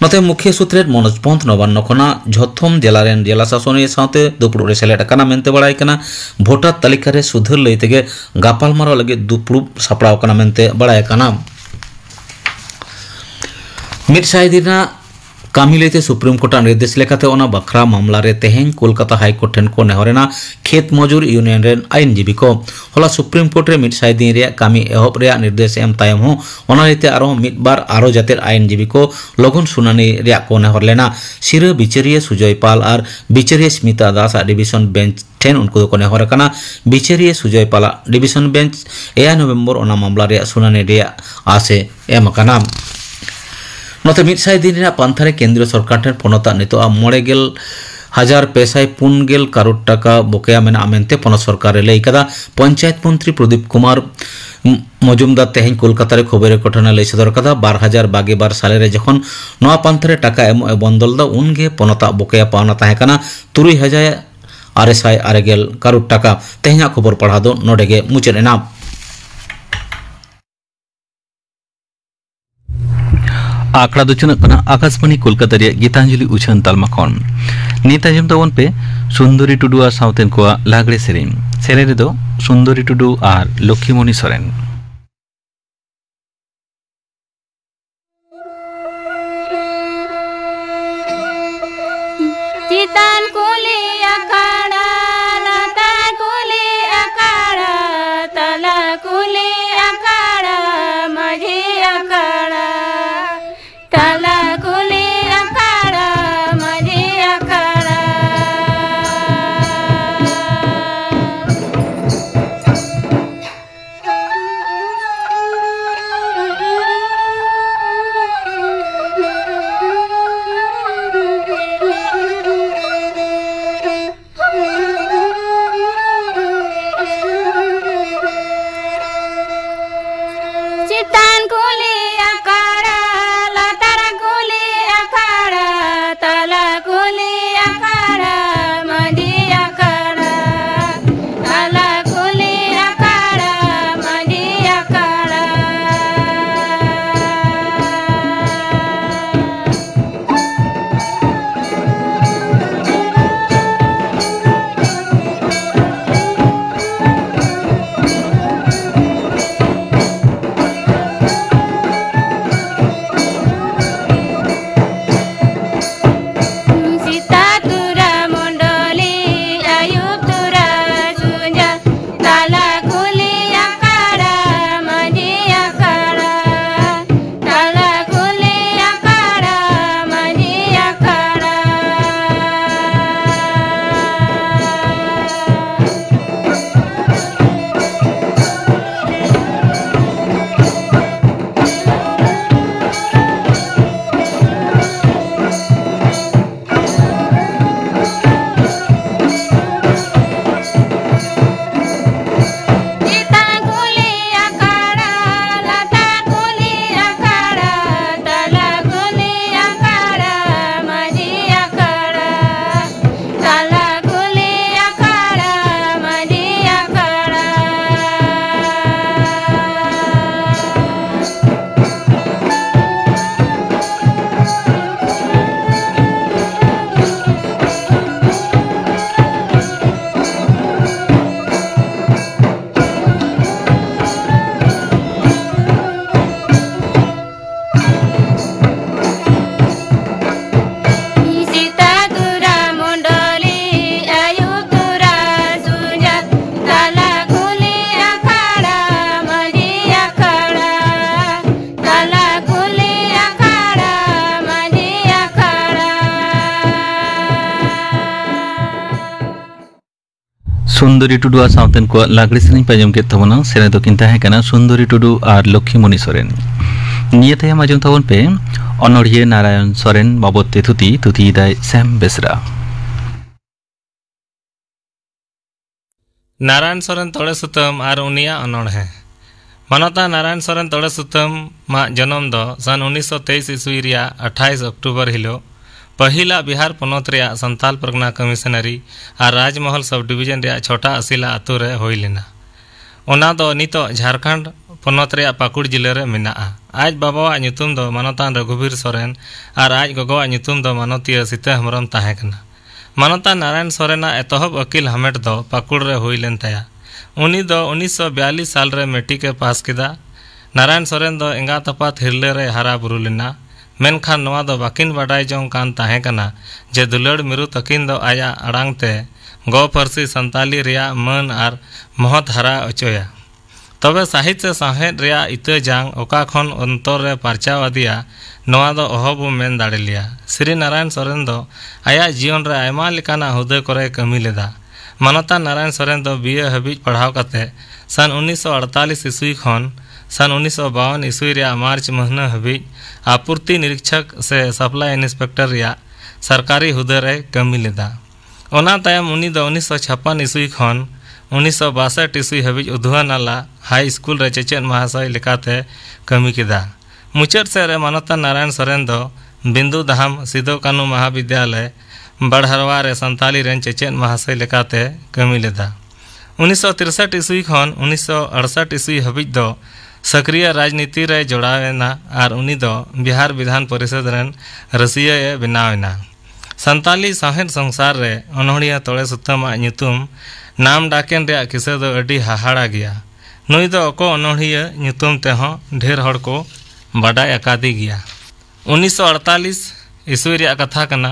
ᱱᱚᱛᱮ ᱢᱩᱠᱷᱤᱭᱟᱹ ᱥᱩᱛᱨᱮᱛ ᱢᱚᱱᱳᱡᱽ ᱯᱚᱱᱛᱷ ᱱᱚᱵᱟᱱᱱᱚ ᱠᱷᱚᱱᱟᱜ ᱡᱷᱚᱛᱚᱢ ᱡᱮᱞᱟ ᱨᱮᱱ ᱡᱮᱞᱟ ᱥᱟᱥᱚᱱᱤᱭᱟᱹ ᱥᱟᱶᱛᱮ ᱫᱩᱯᱲᱩᱵ ᱨᱮ ᱥᱮᱞᱮᱫ ᱟᱠᱟᱱᱟ ᱢᱮᱱᱛᱮ ᱵᱟᱲᱟᱭ ᱠᱟᱱᱟ᱾ ᱵᱷᱳᱴᱟᱨ ᱛᱟᱹᱞᱤᱠᱟ ᱨᱮ ᱥᱩᱫᱷᱟᱹᱨ ᱞᱟᱹᱭ ᱛᱮᱜᱮ ᱜᱟᱯᱟᱞᱢᱟᱨᱟᱣ ᱞᱟᱹᱜᱤᱫ ᱫᱩᱯᱲᱩᱵ ᱥᱟᱯᱲᱟᱣ ᱟᱠᱟᱱᱟ ᱢᱮᱱᱛᱮ ᱵᱟᱲᱟᱭ ᱟᱠᱟᱱᱟ᱾ ᱢᱤᱫ ᱥᱟᱭ ᱫᱤᱱ ᱨᱮᱱᱟᱜ ᱠᱟᱹᱢᱤ ᱞᱟᱹᱭᱛᱮ ᱥᱩᱯᱨᱤᱢ ᱠᱳᱨᱴ ᱟᱜ ᱱᱤᱨᱫᱮᱥ ᱞᱮᱠᱟᱛᱮ ᱚᱱᱟ ᱵᱟᱠᱷᱨᱟ ᱢᱟᱢᱞᱟ ᱨᱮ ᱛᱮᱦᱮᱧ ᱠᱳᱞᱠᱟᱛᱟ ᱦᱟᱭ ᱠᱳᱨᱴ ᱴᱷᱮᱱ ᱠᱚ ᱱᱮᱦᱚᱨ ᱮᱱᱟ ᱠᱷᱮᱛ ᱢᱚᱡᱩᱨ ᱤᱭᱩᱱᱤᱭᱚᱱ ᱨᱮᱱ ᱟᱭᱤᱱᱡᱤᱵᱤ ᱠᱚ᱾ ᱦᱚᱞᱟ ᱥᱩᱯᱨᱤᱢ ᱠᱳᱨᱴ ᱨᱮ ᱢᱤᱫ ᱥᱟᱭ ᱫᱤᱱ ᱨᱮᱭᱟᱜ ᱠᱟᱹᱢᱤ ᱮᱦᱚᱵ ᱨᱮᱭᱟᱜ ᱱᱤᱨᱫᱮᱥ ᱮᱢ ᱛᱟᱭᱚᱢ ᱦᱚᱸ ᱚᱱᱟ ᱞᱟᱹᱭᱛᱮ ᱟᱨᱦᱚᱸ ᱢᱤᱫ ᱵᱟᱨ ᱟᱨᱚ ᱡᱟᱹᱛᱤ ᱟᱭᱤᱱᱡᱤᱵᱤ ᱠᱚ ᱞᱚᱜᱚᱱ ᱥᱩᱱᱟᱹᱱᱤ ᱨᱮᱭᱟᱜ ᱠᱚ ᱱᱮᱦᱚᱨ ᱞᱮᱱᱟ᱾ ᱥᱤᱨᱟᱹ ᱵᱤᱪᱟᱹᱨᱤᱭᱟᱹ ᱥᱩᱡᱚᱭ ᱯᱟᱞ ᱟᱨ ᱵᱤᱪᱟᱹᱨᱤᱭᱟᱹ ᱥᱢᱤᱛᱟ ᱫᱟᱥ ᱟᱜ ᱰᱤᱵᱤᱥᱚᱱ ᱵᱮᱧᱪ ᱴᱷᱮᱱ ᱩᱱᱠᱩ ᱫᱚᱠᱚ ᱱᱮᱦᱚᱨ ᱟᱠᱟᱱᱟ᱾ ᱵᱤᱪᱟᱹᱨᱤᱭᱟᱹ ᱥᱩᱡᱚᱭ ᱯᱟᱞᱟᱜ ᱰᱤᱵᱤᱥᱚᱱ ᱵᱮᱧᱪ ᱮᱭᱟᱭ ᱱᱚᱵᱷᱮᱢᱵᱚᱨ ᱚᱱᱟ ᱢᱟᱢᱞᱟ ᱨᱮᱭᱟᱜ ᱥᱩᱱᱟᱹᱱᱤ ᱨᱮᱭᱟᱜ ᱟᱥ ᱮ ᱮᱢ ᱟᱠᱟᱱᱟ᱾ ᱱᱚᱛᱮ ᱢᱤᱫ ᱥᱟᱭ ᱫᱤᱱ ᱨᱮᱱᱟᱜ ᱯᱟᱱᱛᱷᱟ ᱨᱮ ᱠᱮᱱᱫᱨᱤᱭᱚ ᱥᱚᱨᱠᱟᱨ ᱴᱷᱮᱱ ᱯᱚᱱᱚᱛ ᱟᱜ ᱱᱤᱛᱚᱜ ᱟᱜ ᱢᱚᱬᱮ ᱜᱮᱞ ᱦᱟᱡᱟᱨ ᱯᱮ ᱥᱟᱭ ᱯᱩᱱ ᱜᱮᱞ ᱠᱟᱨᱳᱲ ᱴᱟᱠᱟ ᱵᱚᱠᱮᱭᱟ ᱢᱮᱱᱟᱜᱼᱟ ᱢᱮᱱᱛᱮ ᱯᱚᱱᱚᱛ ᱥᱚᱨᱠᱟᱨ ᱮ ᱞᱟᱹᱭ ᱠᱟᱫᱟ᱾ ᱯᱚᱧᱪᱟᱭᱮᱛ ᱢᱚᱱᱛᱨᱤ ᱯᱨᱚᱫᱤᱯ ᱠᱩᱢᱟᱨ ᱢᱚᱡᱩᱢᱫᱟᱨ ᱛᱮᱦᱮᱧ ᱠᱳᱞᱠᱟᱛᱟ ᱨᱮ ᱠᱷᱚᱵᱚᱨᱤᱭᱟᱹ ᱠᱚ ᱴᱷᱮᱱ ᱮ ᱞᱟᱹᱭ ᱥᱚᱫᱚᱨ ᱠᱟᱫᱟ, ᱵᱟᱨ ᱦᱟᱡᱟᱨ ᱵᱟᱜᱮ ᱵᱟᱨ ᱥᱟᱞᱮ ᱨᱮ ᱡᱚᱠᱷᱚᱱ ᱱᱚᱣᱟ ᱯᱟᱱᱛᱷᱟ ᱨᱮ ᱴᱟᱠᱟ ᱮᱢᱚᱜ ᱮ ᱵᱚᱱᱫᱚ ᱞᱮᱫᱟ, ᱩᱱᱜᱮ ᱯᱚᱱᱚᱛ ᱟᱜ ᱵᱚᱠᱮᱭᱟ ᱯᱟᱣᱱᱟ ᱛᱟᱦᱮᱸ ᱠᱟᱱᱟ ᱛᱩᱨᱩᱭ ᱦᱟᱡᱟᱨ ᱟᱨᱮ ᱥᱟᱭ ᱟᱨᱮ ᱜᱮᱞ ᱠᱟᱨᱳᱲ ᱴᱟᱠᱟ᱾ ᱛᱮᱦᱮᱧᱟᱜ ᱠᱷᱚᱵᱚᱨ ᱯᱟᱲᱦᱟᱣ ᱫᱚ ᱱᱚᱰᱮ ᱜᱮ ᱢᱩᱪᱟᱹᱫ ᱮᱱᱟ᱾ ᱟᱠᱷᱲᱟ ᱫᱚ ᱪᱟᱞᱟᱜ ᱠᱟᱱᱟ ᱟᱠᱟᱥᱵᱟᱬᱤ ᱠᱳᱞᱠᱟᱛᱟ ᱨᱮᱭᱟᱜ ᱜᱤᱛᱟᱧᱡᱚᱞᱤ ᱩᱪᱷᱟᱹᱱ ᱛᱟᱞᱢᱟ ᱠᱷᱚᱱ᱾ ᱱᱤᱛ ᱟᱸᱡᱚᱢ ᱛᱟᱵᱚᱱ ᱯᱮ ᱥᱩᱱᱫᱚᱨᱤ ᱴᱩᱰᱩ ᱟᱨ ᱥᱟᱶᱛᱮᱱ ᱠᱚᱣᱟᱜ ᱞᱟᱜᱽᱲᱮ ᱥᱮᱨᱮᱧ᱾ ᱥᱮᱨᱮᱧ ᱨᱮᱫᱚ ᱥᱩᱱᱫᱚᱨᱤ ᱴᱩᱰᱩ ᱟᱨ ᱞᱚᱠᱠᱷᱤᱢᱚᱱᱤ ᱥᱚᱨᱮᱱ᱾ ᱪᱮᱛᱟᱱ ᱠᱩᱞᱦᱤ ᱟᱠᱷᱲᱟ, ᱞᱟᱛᱟᱨ ᱠᱩᱞᱦᱤ ᱟᱠᱷᱲᱟ, ᱛᱟᱞᱟ ᱠᱩᱞᱦᱤ ᱟᱠᱷᱲᱟ, ᱢᱟᱹᱡᱷᱤ ᱟᱠᱷᱲᱟ᱾ ᱛᱟᱞᱟ ᱠᱩᱞᱦᱤ ᱟᱠᱷᱲᱟ, ᱢᱟᱹᱡᱷᱤ ᱟᱠᱷᱲᱟ᱾ ᱥᱩᱱᱫᱚᱨᱤ ᱴᱩᱰᱩᱣᱟᱜ ᱥᱟᱶᱛᱮᱱ ᱠᱚᱣᱟᱜ ᱞᱟᱜᱽᱲᱮ ᱥᱮᱨᱮᱧ ᱯᱮ ᱟᱸᱡᱚᱢ ᱠᱮᱫ ᱛᱟᱵᱚᱱᱟ᱾ ᱥᱮᱨᱮᱧ ᱫᱚᱠᱤᱱ ᱛᱟᱦᱮᱸ ᱠᱟᱱᱟ ᱥᱩᱱᱫᱚᱨᱤ ᱴᱩᱰᱩ ᱟᱨ ᱞᱚᱠᱠᱷᱤᱢᱚᱱᱤ ᱥᱚᱨᱮᱱ᱾ ᱱᱤᱭᱟᱹ ᱛᱟᱭᱚᱢ ᱟᱸᱡᱚᱢ ᱛᱟᱵᱚᱱ ᱯᱮ ᱚᱱᱚᱬᱦᱤᱭᱟᱹ ᱱᱟᱨᱟᱭᱚᱱ ᱥᱚᱨᱮᱱ ᱵᱟᱵᱚᱫ ᱛᱮ ᱛᱷᱩᱛᱤ, ᱛᱷᱩᱛᱤᱭᱮᱫᱟᱭ ᱥᱮᱢ ᱵᱮᱥᱨᱟ᱾ ᱱᱟᱨᱟᱭᱚᱱ ᱥᱚᱨᱮᱱ ᱛᱚᱲᱮ ᱥᱩᱛᱟᱹᱢ ᱟᱨ ᱩᱱᱤᱭᱟᱜ ᱚᱱᱚᱬᱦᱮ᱾ ᱢᱟᱱᱚᱛᱟᱱ ᱱᱟᱨᱟᱭᱚᱱ ᱥᱚᱨᱮᱱ ᱛᱚᱲᱮ ᱥᱩᱛᱟᱹᱢ ᱟᱜ ᱡᱚᱱᱚᱢ ᱫᱚ ᱥᱟᱱ ᱩᱱᱤᱥᱥᱚ ᱛᱮᱭᱤᱥ ᱤᱥᱣᱤ ᱨᱮᱭᱟᱜ ᱟᱴᱷᱟᱭᱤᱥ ᱚᱠᱴᱳᱵᱚᱨ ᱦᱤᱞᱳᱜ ᱯᱟᱹᱦᱤᱞᱟᱜ ᱵᱤᱦᱟᱨ ᱯᱚᱱᱚᱛ ᱨᱮᱭᱟᱜ ᱥᱟᱱᱛᱟᱞ ᱯᱟᱨᱜᱟᱱᱟ ᱠᱚᱢᱤᱥᱚᱱᱟᱨᱤ ᱟᱨ ᱨᱟᱡᱽᱢᱚᱦᱚᱞ ᱥᱟᱵ ᱰᱤᱵᱤᱡᱚᱱ ᱨᱮᱭᱟᱜ ᱪᱷᱚᱴᱟ ᱟᱥᱤᱞᱟ ᱟᱛᱳ ᱨᱮ ᱦᱩᱭ ᱞᱮᱱᱟ᱾ ᱚᱱᱟ ᱫᱚ ᱱᱤᱛᱚᱜ ᱡᱷᱟᱲᱠᱷᱚᱸᱰ ᱯᱚᱱᱚᱛ ᱨᱮᱭᱟᱜ ᱯᱟᱠᱩᱲ ᱡᱤᱞᱟᱹ ᱨᱮ ᱢᱮᱱᱟᱜᱼᱟ᱾ ᱟᱡ ᱵᱟᱵᱟᱣᱟᱜ ᱧᱩᱛᱩᱢ ᱫᱚ ᱢᱟᱱᱚᱛᱟᱱ ᱨᱚᱜᱷᱩᱵᱤᱨ ᱥᱚᱨᱮᱱ ᱟᱨ ᱟᱡ ᱜᱚᱜᱚᱣᱟᱜ ᱧᱩᱛᱩᱢ ᱫᱚ ᱢᱟᱱᱚᱛᱤᱭᱟᱹ ᱥᱤᱛᱟᱹ ᱦᱮᱢᱵᱨᱚᱢ ᱛᱟᱦᱮᱸ ᱠᱟᱱᱟ᱾ ᱢᱟᱱᱚᱛᱟᱱ ᱱᱟᱨᱟᱭᱚᱱ ᱥᱚᱨᱮᱱᱟᱜ ᱮᱛᱚᱦᱚᱵ ᱟᱹᱠᱤᱞ ᱦᱟᱢᱮᱴ ᱫᱚ ᱯᱟᱠᱩᱲ ᱨᱮ ᱦᱩᱭ ᱞᱮᱱ ᱛᱟᱭᱟ᱾ ᱩᱱᱤ ᱫᱚ ᱩᱱᱤᱥᱥᱚ ᱵᱤᱭᱟᱞᱤᱥ ᱥᱟᱞ ᱨᱮ ᱢᱮᱴᱨᱤᱠ ᱮ ᱯᱟᱥ ᱠᱮᱫᱟ᱾ ᱱᱟᱨᱟᱭᱚᱱ ᱥᱚᱨᱮᱱ ᱫᱚ ᱮᱸᱜᱟᱛ ᱟᱯᱟᱛ ᱦᱤᱨᱞᱟᱹ ᱨᱮᱭ ᱦᱟᱨᱟ ᱵᱩᱨᱩ ᱞᱮᱱᱟ, ᱢᱮᱱᱠᱷᱟᱱ ᱱᱚᱣᱟ ᱫᱚ ᱵᱟᱹᱠᱤᱱ ᱵᱟᱰᱟᱭ ᱡᱚᱝ ᱠᱟᱱ ᱛᱟᱦᱮᱸ ᱠᱟᱱᱟ ᱡᱮ ᱫᱩᱞᱟᱹᱲ ᱢᱤᱨᱩ ᱛᱟᱹᱠᱤᱱ ᱫᱚ ᱟᱭᱟᱜ ᱟᱲᱟᱝ ᱛᱮ ᱜᱚ ᱯᱟᱹᱨᱥᱤ ᱥᱟᱱᱛᱟᱞᱤ ᱨᱮᱭᱟᱜ ᱢᱟᱹᱱ ᱟᱨ ᱢᱚᱦᱚᱛ ᱦᱟᱨᱟ ᱚᱪᱚᱭᱟ᱾ ᱛᱚᱵᱮ ᱥᱟᱦᱤᱛ ᱥᱮ ᱥᱟᱶᱦᱮᱫ ᱨᱮᱭᱟᱜ ᱤᱛᱟᱹ ᱡᱟᱝ ᱚᱠᱟ ᱠᱷᱚᱱ ᱚᱱᱛᱚᱨ ᱨᱮ ᱯᱟᱨᱪᱟᱣ ᱟᱫᱮᱭᱟ, ᱱᱚᱣᱟ ᱫᱚ ᱚᱦᱚ ᱵᱚ ᱢᱮᱱ ᱫᱟᱲᱮ ᱞᱮᱭᱟ᱾ ᱥᱨᱤ ᱱᱟᱨᱟᱭᱚᱱ ᱥᱚᱨᱮᱱ ᱫᱚ ᱟᱭᱟᱜ ᱡᱤᱭᱚᱱ ᱨᱮ ᱟᱭᱢᱟ ᱞᱮᱠᱟᱱᱟᱜ ᱦᱩᱫᱟᱹ ᱠᱚᱨᱮ ᱠᱟᱹᱢᱤ ᱞᱮᱫᱟ᱾ ᱢᱟᱱᱚᱛᱟᱱ ᱱᱟᱨᱟᱭᱚᱱ ᱥᱚᱨᱮᱱ ᱫᱚ ᱵᱤᱭᱮ ᱦᱟᱹᱵᱤᱡ ᱯᱟᱲᱦᱟᱣ ᱠᱟᱛᱮ ᱥᱟᱱ ᱩᱱᱤᱥᱥᱚ ᱟᱴᱛᱟᱞᱤᱥ ᱤᱥᱣᱤ ᱠᱷᱚᱱ ᱥᱟᱱ ᱩᱱᱤᱥᱥᱚ ᱵᱟᱣᱟᱱ ᱤᱥᱣᱤ ᱨᱮᱭᱟᱜ ᱢᱟᱨᱪ ᱢᱟᱹᱦᱱᱟᱹ ᱦᱟᱹᱵᱤᱡ ᱟᱯᱩᱨᱛᱤ ᱱᱤᱨᱤᱠᱪᱷᱚᱠ ᱥᱮ ᱥᱟᱯᱞᱟᱭ ᱤᱱᱥᱯᱮᱠᱴᱚᱨ ᱨᱮᱭᱟᱜ ᱥᱚᱨᱠᱟᱨᱤ ᱦᱩᱫᱟᱹ ᱨᱮᱭ ᱠᱟᱹᱢᱤ ᱞᱮᱫᱟ᱾ ᱚᱱᱟ ᱛᱟᱭᱚᱢ ᱩᱱᱤ ᱫᱚ ᱩᱱᱤᱥᱥᱚ ᱪᱷᱟᱯᱯᱟᱱ ᱤᱥᱣᱤ ᱠᱷᱚᱱ ᱩᱱᱤᱥᱥᱚ ᱵᱟᱥᱴ ᱤᱥᱣᱤ ᱦᱟᱹᱵᱤᱡ ᱩᱫᱷᱣᱟ ᱱᱟᱞᱟ ᱦᱟᱭ ᱥᱠᱩᱞ ᱨᱮ ᱪᱮᱪᱮᱫ ᱢᱟᱦᱟᱥᱚᱭ ᱞᱮᱠᱟᱛᱮ ᱠᱟᱹᱢᱤ ᱠᱮᱫᱟ᱾ ᱢᱩᱪᱟᱹᱫ ᱥᱮᱫ ᱨᱮ ᱢᱟᱱᱚᱛᱟᱱ ᱱᱟᱨᱟᱭᱚᱱ ᱥᱚᱨᱮᱱ ᱫᱚ ᱵᱤᱱᱫᱩ ᱫᱷᱟᱢ ᱥᱤᱫᱩ ᱠᱟᱹᱱᱩ ᱢᱟᱦᱟᱵᱤᱫᱽᱭᱟᱞᱚᱭ ᱵᱟᱲᱦᱟᱨᱣᱟ ᱨᱮ ᱥᱟᱱᱛᱟᱞᱤ ᱨᱮᱱ ᱪᱮᱪᱮᱫ ᱢᱟᱦᱟᱥᱚᱭ ᱞᱮᱠᱟᱛᱮ ᱠᱟᱹᱢᱤ ᱞᱮᱫᱟ᱾ ᱩᱱᱤᱥᱥᱚ ᱛᱤᱨᱥᱴ ᱤᱥᱣᱤ ᱠᱷᱚᱱ ᱩᱱᱤᱥᱥᱚ ᱟᱴᱥᱴ ᱤᱥᱣᱤ ᱦᱟᱹᱵᱤᱡ ᱫᱚ ᱥᱟᱹᱠᱨᱤᱭᱟᱹ ᱨᱟᱡᱽᱱᱤᱛᱤ ᱨᱮ ᱡᱚᱲᱟᱣ ᱮᱱᱟ ᱟᱨ ᱩᱱᱤ ᱫᱚ ᱵᱤᱦᱟᱨ ᱵᱤᱫᱷᱟᱱ ᱯᱚᱨᱤᱥᱚᱫᱽ ᱨᱮᱱ ᱨᱟᱹᱥᱤᱭᱟᱹ ᱮ ᱵᱮᱱᱟᱣ ᱮᱱᱟ᱾ ᱥᱟᱱᱛᱟᱞᱤ ᱥᱟᱶᱦᱮᱫ ᱥᱚᱝᱥᱟᱨ ᱨᱮ ᱚᱱᱚᱬᱦᱤᱭᱟᱹ ᱛᱚᱲᱮ ᱥᱩᱛᱟᱹᱢᱟᱜ ᱧᱩᱛᱩᱢ ᱱᱟᱢ ᱰᱟᱠᱮᱱ ᱨᱮᱭᱟᱜ ᱠᱤᱥᱟᱹ ᱫᱚ ᱟᱹᱰᱤ ᱦᱟᱦᱟᱲᱟ ᱜᱮᱭᱟ᱾ ᱱᱩᱭ ᱫᱚ ᱚᱠᱚ ᱚᱱᱚᱬᱦᱤᱭᱟᱹ ᱧᱩᱛᱩᱢ ᱛᱮᱦᱚᱸ ᱰᱷᱮᱨ ᱦᱚᱲ ᱠᱚ ᱵᱟᱰᱟᱭ ᱟᱠᱟᱫᱮ ᱜᱮᱭᱟ᱾ ᱩᱱᱤᱥᱥᱚ ᱟᱴᱛᱟᱞᱤᱥ ᱤᱥᱣᱤ ᱨᱮᱭᱟᱜ ᱠᱟᱛᱷᱟ ᱠᱟᱱᱟ᱾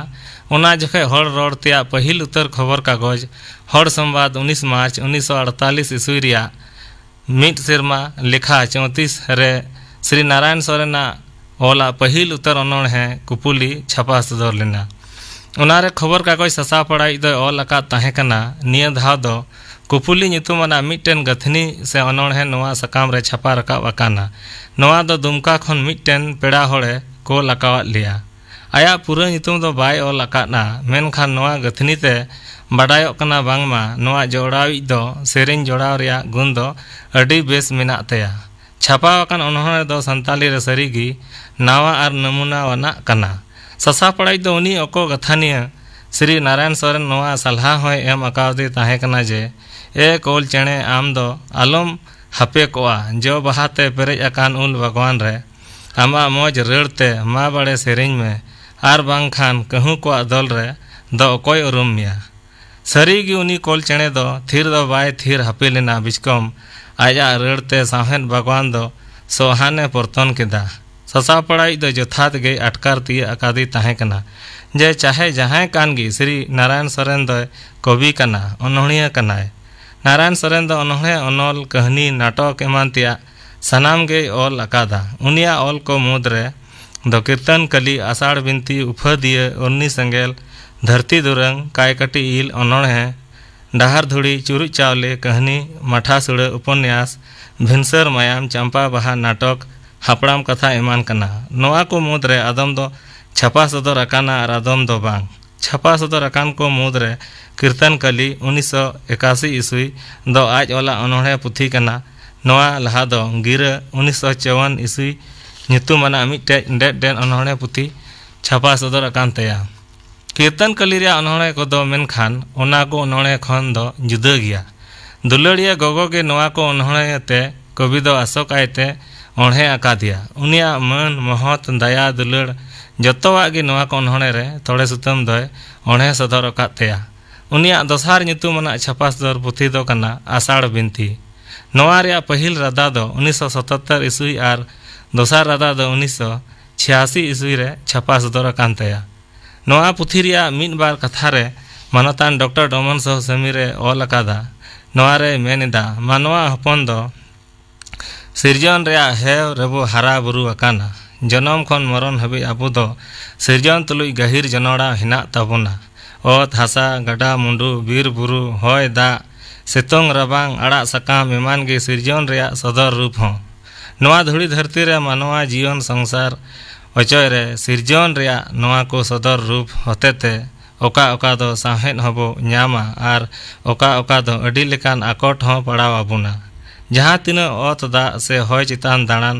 ᱚᱱᱟ ᱡᱚᱠᱷᱮᱡ ᱦᱚᱲ ᱨᱚᱲ ᱛᱮᱭᱟᱜ ᱯᱟᱹᱦᱤᱞ ᱩᱛᱟᱹᱨ ᱠᱷᱚᱵᱚᱨ ᱠᱟᱜᱚᱡᱽ ᱦᱚᱲ ᱥᱚᱢᱵᱟᱫ ᱩᱱᱤᱥ ᱢᱟᱨᱪ ᱩᱱᱤᱥᱥᱚ ᱟᱴᱛᱟᱞᱤᱥ ᱤᱥᱣᱤ ᱨᱮᱭᱟᱜ ᱢᱤᱫ ᱥᱮᱨᱢᱟ ᱞᱮᱠᱷᱟ ᱪᱳᱭᱛᱨᱤᱥ ᱨᱮ ᱥᱨᱤ ᱱᱟᱨᱟᱭᱚᱱ ᱥᱚᱨᱮᱱᱟᱜ ᱚᱞᱟᱜ ᱯᱟᱹᱦᱤᱞ ᱩᱛᱟᱹᱨ ᱚᱱᱚᱬᱦᱮ ᱠᱩᱯᱩᱞᱤ ᱪᱷᱟᱯᱟ ᱥᱚᱫᱚᱨ ᱞᱮᱱᱟ᱾ ᱚᱱᱟᱨᱮ ᱠᱷᱚᱵᱚᱨ ᱠᱟᱜᱚᱡᱽ ᱥᱟᱥᱟᱯᱟᱲᱟᱭᱤᱡ ᱫᱚᱭ ᱚᱞ ᱟᱠᱟᱫ ᱛᱟᱦᱮᱸ ᱠᱟᱱᱟ, ᱱᱤᱭᱟᱹ ᱫᱷᱟᱣ ᱫᱚ ᱠᱩᱯᱩᱞᱤ ᱧᱩᱛᱩᱢᱟᱱᱟᱜ ᱢᱤᱫᱴᱮᱱ ᱜᱟᱹᱛᱷᱱᱤ ᱥᱮ ᱚᱱᱚᱬᱦᱮ ᱱᱚᱣᱟ ᱥᱟᱠᱟᱢ ᱨᱮ ᱪᱷᱟᱯᱟ ᱨᱟᱠᱟᱵ ᱟᱠᱟᱱᱟ᱾ ᱱᱚᱣᱟ ᱫᱚ ᱫᱩᱢᱠᱟ ᱠᱷᱚᱱ ᱢᱤᱫᱴᱮᱱ ᱯᱮᱲᱟ ᱦᱚᱲᱮ ᱠᱳᱞ ᱟᱠᱟᱣᱟᱫ ᱞᱮᱭᱟ᱾ ᱟᱭᱟᱜ ᱯᱩᱨᱟᱹ ᱧᱩᱛᱩᱢ ᱫᱚ ᱵᱟᱭ ᱚᱞ ᱟᱠᱟᱫᱼᱟ, ᱢᱮᱱᱠᱷᱟᱱ ᱱᱚᱣᱟ ᱜᱟᱹᱛᱷᱱᱤ ᱛᱮ ᱵᱟᱰᱟᱭᱚᱜ ᱠᱟᱱᱟ ᱵᱟᱝᱢᱟ ᱱᱚᱣᱟ ᱡᱚᱲᱟᱣᱤᱡ ᱫᱚ ᱥᱮᱨᱮᱧ ᱡᱚᱲᱟᱣ ᱨᱮᱭᱟᱜ ᱜᱩᱱ ᱫᱚ ᱟᱹᱰᱤ ᱵᱮᱥ ᱢᱮᱱᱟᱜ ᱛᱟᱭᱟ᱾ ᱪᱷᱟᱯᱟᱣ ᱟᱠᱟᱱ ᱚᱱᱚᱬᱦᱮ ᱫᱚ ᱥᱟᱱᱛᱟᱞᱤ ᱨᱮ ᱥᱟᱹᱨᱤᱜᱮ ᱱᱟᱣᱟ ᱟᱨ ᱱᱟᱢᱩᱱᱟᱣᱟᱱᱟᱜ ᱠᱟᱱᱟ᱾ ᱥᱟᱥᱟᱯᱟᱲᱟᱭᱤᱡ ᱫᱚ ᱩᱱᱤ ᱚᱠᱚ ᱜᱟᱹᱛᱷᱟᱹᱱᱤᱭᱟᱹ ᱥᱨᱤ ᱱᱟᱨᱟᱭᱚᱱ ᱥᱚᱨᱮᱱ ᱱᱚᱣᱟ ᱥᱟᱞᱦᱟ ᱦᱚᱸᱭ ᱮᱢ ᱟᱠᱟᱣᱫᱮ ᱛᱟᱦᱮᱸ ᱠᱟᱱᱟ ᱡᱮ, "ᱮ ᱠᱳᱞ ᱪᱮᱬᱮ, ᱟᱢ ᱫᱚ ᱟᱞᱚᱢ ᱦᱟᱯᱮ ᱠᱚᱜᱼᱟ, ᱡᱚ ᱵᱟᱦᱟ ᱛᱮ ᱯᱮᱨᱮᱡ ᱟᱠᱟᱱ ᱩᱞ ᱵᱟᱜᱽᱣᱟᱱ ᱨᱮ ᱟᱢᱟᱜ ᱢᱚᱡᱽ ᱨᱟᱹᱲ ᱛᱮ ᱢᱟ ᱵᱟᱲᱮ ᱥᱮᱨᱮᱧ ᱢᱮ, ᱟᱨ ᱵᱟᱝᱠᱷᱟᱱ ᱠᱟᱹᱦᱩ ᱠᱚᱣᱟᱜ ᱫᱚᱞ ᱨᱮ ᱫᱚ ᱚᱠᱚᱭ ᱩᱨᱩᱢ ᱢᱮᱭᱟ?" ᱥᱟᱹᱨᱤ ᱜᱮ ᱩᱱᱤ ᱠᱳᱞ ᱪᱮᱬᱮ ᱫᱚ ᱛᱷᱤᱨ ᱫᱚ ᱵᱟᱭ ᱛᱷᱤᱨ ᱦᱟᱯᱮ ᱞᱮᱱᱟ, ᱵᱤᱪᱠᱚᱢ ᱟᱡᱟᱜ ᱨᱟᱹᱲ ᱛᱮ ᱥᱟᱶᱦᱮᱫ ᱵᱟᱜᱽᱣᱟᱱ ᱫᱚ ᱥᱚᱦᱟᱱᱮ ᱯᱚᱨᱛᱚᱱ ᱠᱮᱫᱟ᱾ ᱥᱟᱥᱟᱯᱟᱲᱟᱭᱤᱡ ᱫᱚ ᱡᱚᱛᱷᱟᱛ ᱜᱮᱭ ᱟᱴᱠᱟᱨ ᱛᱤᱭᱟᱹᱜ ᱟᱠᱟᱫᱮ ᱛᱟᱦᱮᱸ ᱠᱟᱱᱟ ᱡᱮ ᱪᱟᱦᱮ ᱡᱟᱦᱟᱸᱭ ᱠᱟᱱ ᱜᱮ, ᱥᱨᱤ ᱱᱟᱨᱟᱭᱚᱱ ᱥᱚᱨᱮᱱ ᱫᱚᱭ ᱠᱚᱵᱤ ᱠᱟᱱᱟ, ᱚᱱᱚᱬᱦᱤᱭᱟᱹ ᱠᱟᱱᱟᱭ᱾ ᱱᱟᱨᱟᱭᱚᱱ ᱥᱚᱨᱮᱱ ᱫᱚ ᱚᱱᱚᱬᱦᱮ, ᱚᱱᱚᱞ, ᱠᱟᱹᱦᱱᱤ, ᱱᱟᱴᱚᱠ ᱮᱢᱟᱱ ᱛᱮᱭᱟᱜ ᱥᱟᱱᱟᱢ ᱜᱮᱭ ᱚᱞ ᱟᱠᱟᱫᱟ᱾ ᱩᱱᱤᱭᱟᱜ ᱚᱞ ᱠᱚ ᱢᱩᱫᱽᱨᱮ ᱫᱚ ᱠᱤᱨᱛᱚᱱ ᱠᱟᱹᱞᱤ, ᱟᱥᱟᱲ ᱵᱤᱱᱛᱤ, ᱩᱯᱷᱟᱹᱫᱤᱭᱟᱹ, ᱩᱨᱱᱤ ᱥᱮᱸᱜᱮᱞ, ᱫᱷᱟᱹᱨᱛᱤ ᱫᱩᱨᱟᱹᱝ, ᱠᱟᱭ ᱠᱟᱹᱴᱤ ᱤᱞ, ᱚᱱᱚᱬᱦᱮ, ᱰᱟᱦᱟᱨ ᱫᱷᱩᱲᱤ, ᱪᱩᱨᱩᱡ ᱪᱟᱣᱞᱮ, ᱠᱟᱹᱦᱱᱤ, ᱢᱟᱴᱷᱟ ᱥᱩᱲᱟᱹ, ᱩᱯᱚᱱᱱᱟᱥ, ᱵᱷᱤᱱᱥᱟᱹᱨ ᱢᱟᱭᱟᱢ, ᱪᱟᱢᱯᱟ ᱵᱟᱦᱟ, ᱱᱟᱴᱚᱠ, ᱦᱟᱯᱲᱟᱢ ᱠᱟᱛᱷᱟ ᱮᱢᱟᱱ ᱠᱟᱱᱟ᱾ ᱱᱚᱣᱟ ᱠᱚ ᱢᱩᱫᱽᱨᱮ ᱟᱫᱚᱢ ᱫᱚ ᱪᱷᱟᱯᱟ ᱥᱚᱫᱚᱨ ᱟᱠᱟᱱᱟ ᱟᱨ ᱟᱫᱚᱢ ᱫᱚ ᱵᱟᱝ᱾ ᱪᱷᱟᱯᱟ ᱥᱚᱫᱚᱨ ᱟᱠᱟᱱ ᱠᱚ ᱢᱩᱫᱽᱨᱮ ᱠᱤᱨᱛᱚᱱ ᱠᱟᱹᱞᱤ ᱩᱱᱤᱥᱥᱚ ᱮᱠᱟᱥᱤ ᱤᱥᱣᱤ ᱫᱚ ᱟᱡ ᱚᱞᱟᱜ ᱚᱱᱚᱬᱦᱮ ᱯᱩᱛᱷᱤ ᱠᱟᱱᱟ᱾ ᱱᱚᱣᱟ ᱞᱟᱦᱟ ᱫᱚ ᱜᱤᱨᱟᱹ ᱩᱱᱤᱥᱥᱚ ᱪᱟᱣᱟᱱ ᱤᱥᱣᱤ ᱧᱩᱛᱩᱢᱟᱱᱟᱜ ᱢᱤᱫᱴᱮᱡ ᱰᱮᱫ ᱰᱮᱫ ᱚᱱᱚᱬᱦᱮ ᱯᱩᱛᱷᱤ ᱪᱷᱟᱯᱟ ᱥᱚᱫᱚᱨ ᱟᱠᱟᱱ ᱛᱟᱭᱟ᱾ ᱠᱤᱨᱛᱚᱱ ᱠᱟᱹᱞᱤ ᱨᱮᱭᱟᱜ ᱚᱱᱚᱬᱦᱮ ᱠᱚᱫᱚ ᱢᱮᱱᱠᱷᱟᱱ ᱚᱱᱟ ᱠᱚ ᱚᱱᱚᱬᱦᱮ ᱠᱷᱚᱱ ᱫᱚ ᱡᱩᱫᱟᱹ ᱜᱮᱭᱟ᱾ ᱫᱩᱞᱟᱹᱲᱤᱭᱟᱹ ᱜᱚᱜᱚ ᱜᱮ ᱱᱚᱣᱟ ᱠᱚ ᱚᱱᱚᱬᱦᱮ ᱛᱮ ᱠᱚᱵᱤ ᱫᱚ ᱟᱥᱚᱠ ᱟᱭᱛᱮ ᱚᱬᱦᱮ ᱟᱠᱟᱫᱮᱭᱟ᱾ ᱩᱱᱤᱭᱟᱜ ᱢᱟᱹᱱ, ᱢᱚᱦᱚᱛ, ᱫᱟᱭᱟ, ᱫᱩᱞᱟᱹᱲ ᱡᱚᱛᱚᱣᱟᱜ ᱜᱮ ᱱᱚᱣᱟ ᱠᱚ ᱚᱱᱚᱬᱦᱮ ᱨᱮ ᱛᱷᱚᱲᱮ ᱥᱩᱛᱟᱹᱢ ᱫᱚᱭ ᱚᱬᱦᱮ ᱥᱚᱫᱚᱨ ᱟᱠᱟᱫ ᱛᱟᱭᱟ᱾ ᱩᱱᱤᱭᱟᱜ ᱫᱚᱥᱟᱨ ᱧᱩᱛᱩᱢ ᱟᱱᱟᱜ ᱪᱷᱟᱯᱟ ᱥᱚᱫᱚᱨ ᱯᱩᱛᱷᱤ ᱫᱚ ᱠᱟᱱᱟ ᱟᱥᱟᱲ ᱵᱤᱱᱛᱤ᱾ ᱱᱚᱣᱟ ᱨᱮᱭᱟᱜ ᱯᱟᱹᱦᱤᱞ ᱨᱟᱫᱟ ᱫᱚ ᱩᱱᱤᱥᱥᱚ ᱥᱟᱛᱟᱛᱛᱚᱨ ᱤᱥᱣᱤ ᱟᱨ ᱫᱚᱥᱟᱨ ᱨᱟᱫᱟ ᱫᱚ ᱩᱱᱤᱥᱥᱚ ᱪᱷᱤᱭᱟᱥᱤ ᱤᱥᱣᱤ ᱨᱮ ᱪᱷᱟᱯᱟ ᱥᱚᱫᱚᱨ ᱟᱠᱟᱱ ᱛᱟᱭᱟ᱾ ᱱᱚᱣᱟ ᱯᱩᱛᱷᱤ ᱨᱮᱭᱟᱜ ᱢᱤᱫ ᱵᱟᱨ ᱠᱟᱛᱷᱟ ᱨᱮ ᱢᱟᱱᱚᱛᱟᱱ ᱰᱚᱠᱴᱚᱨ ᱰᱚᱢᱚᱱ ᱥᱚᱦ ᱥᱟᱢᱤᱨ ᱮ ᱚᱞ ᱟᱠᱟᱫᱟ᱾ ᱱᱚᱣᱟ ᱨᱮᱭ ᱢᱮᱱ ᱮᱫᱟ, ᱢᱟᱱᱣᱟ ᱦᱚᱯᱚᱱ ᱫᱚ ᱥᱤᱨᱡᱚᱱ ᱨᱮᱭᱟᱜ ᱦᱮᱣ ᱨᱮᱵᱚ ᱦᱟᱨᱟ ᱵᱩᱨᱩ ᱟᱠᱟᱱᱟ᱾ ᱡᱚᱱᱚᱢ ᱠᱷᱚᱱ ᱢᱚᱨᱚᱱ ᱦᱟᱹᱵᱤᱡ ᱟᱵᱚ ᱫᱚ ᱥᱤᱨᱡᱚᱱ ᱛᱩᱞᱩᱡ ᱜᱟᱹᱦᱤᱨ ᱡᱚᱱᱚᱲᱟᱣ ᱦᱮᱱᱟᱜ ᱛᱟᱵᱚᱱᱟ᱾ ᱚᱛ, ᱦᱟᱥᱟ, ᱜᱟᱰᱟ, ᱢᱩᱸᱰᱩ, ᱵᱤᱨ, ᱵᱩᱨᱩ, ᱦᱚᱭ, ᱫᱟᱜ, ᱥᱤᱛᱩᱝ, ᱨᱟᱵᱟᱝ, ᱟᱲᱟᱜ, ᱥᱟᱠᱟᱢ ᱮᱢᱟᱱ ᱜᱮ ᱥᱤᱨᱡᱚᱱ ᱨᱮᱭᱟᱜ ᱥᱚᱫᱚᱨ ᱨᱩᱯ ᱦᱚᱸ᱾ ᱱᱚᱣᱟ ᱫᱷᱩᱲᱤ ᱫᱷᱟᱹᱨᱛᱤ ᱨᱮ ᱢᱟᱱᱣᱟ ᱡᱤᱭᱚᱱ ᱥᱚᱝᱥᱟᱨ ᱚᱪᱚᱭ ᱨᱮ ᱥᱤᱨᱡᱚᱱ ᱨᱮᱭᱟᱜ ᱱᱚᱣᱟ ᱠᱚ ᱥᱚᱫᱚᱨ ᱨᱩᱯ ᱦᱚᱛᱮᱛᱮ ᱚᱠᱟ ᱚᱠᱟ ᱫᱚ ᱥᱟᱶᱦᱮᱫ ᱦᱚᱸᱵᱚ ᱧᱟᱢᱟ ᱟᱨ ᱚᱠᱟ ᱚᱠᱟ ᱫᱚ ᱟᱹᱰᱤ ᱞᱮᱠᱟᱱ ᱟᱠᱚᱴ ᱦᱚᱸ ᱯᱟᱲᱟᱣ ᱟᱵᱚᱱᱟ᱾ ᱡᱟᱦᱟᱸ ᱛᱤᱱᱟᱹᱜ ᱚᱛ, ᱫᱟᱜ ᱥᱮ ᱦᱚᱭ ᱪᱮᱛᱟᱱ ᱫᱟᱬᱟᱱ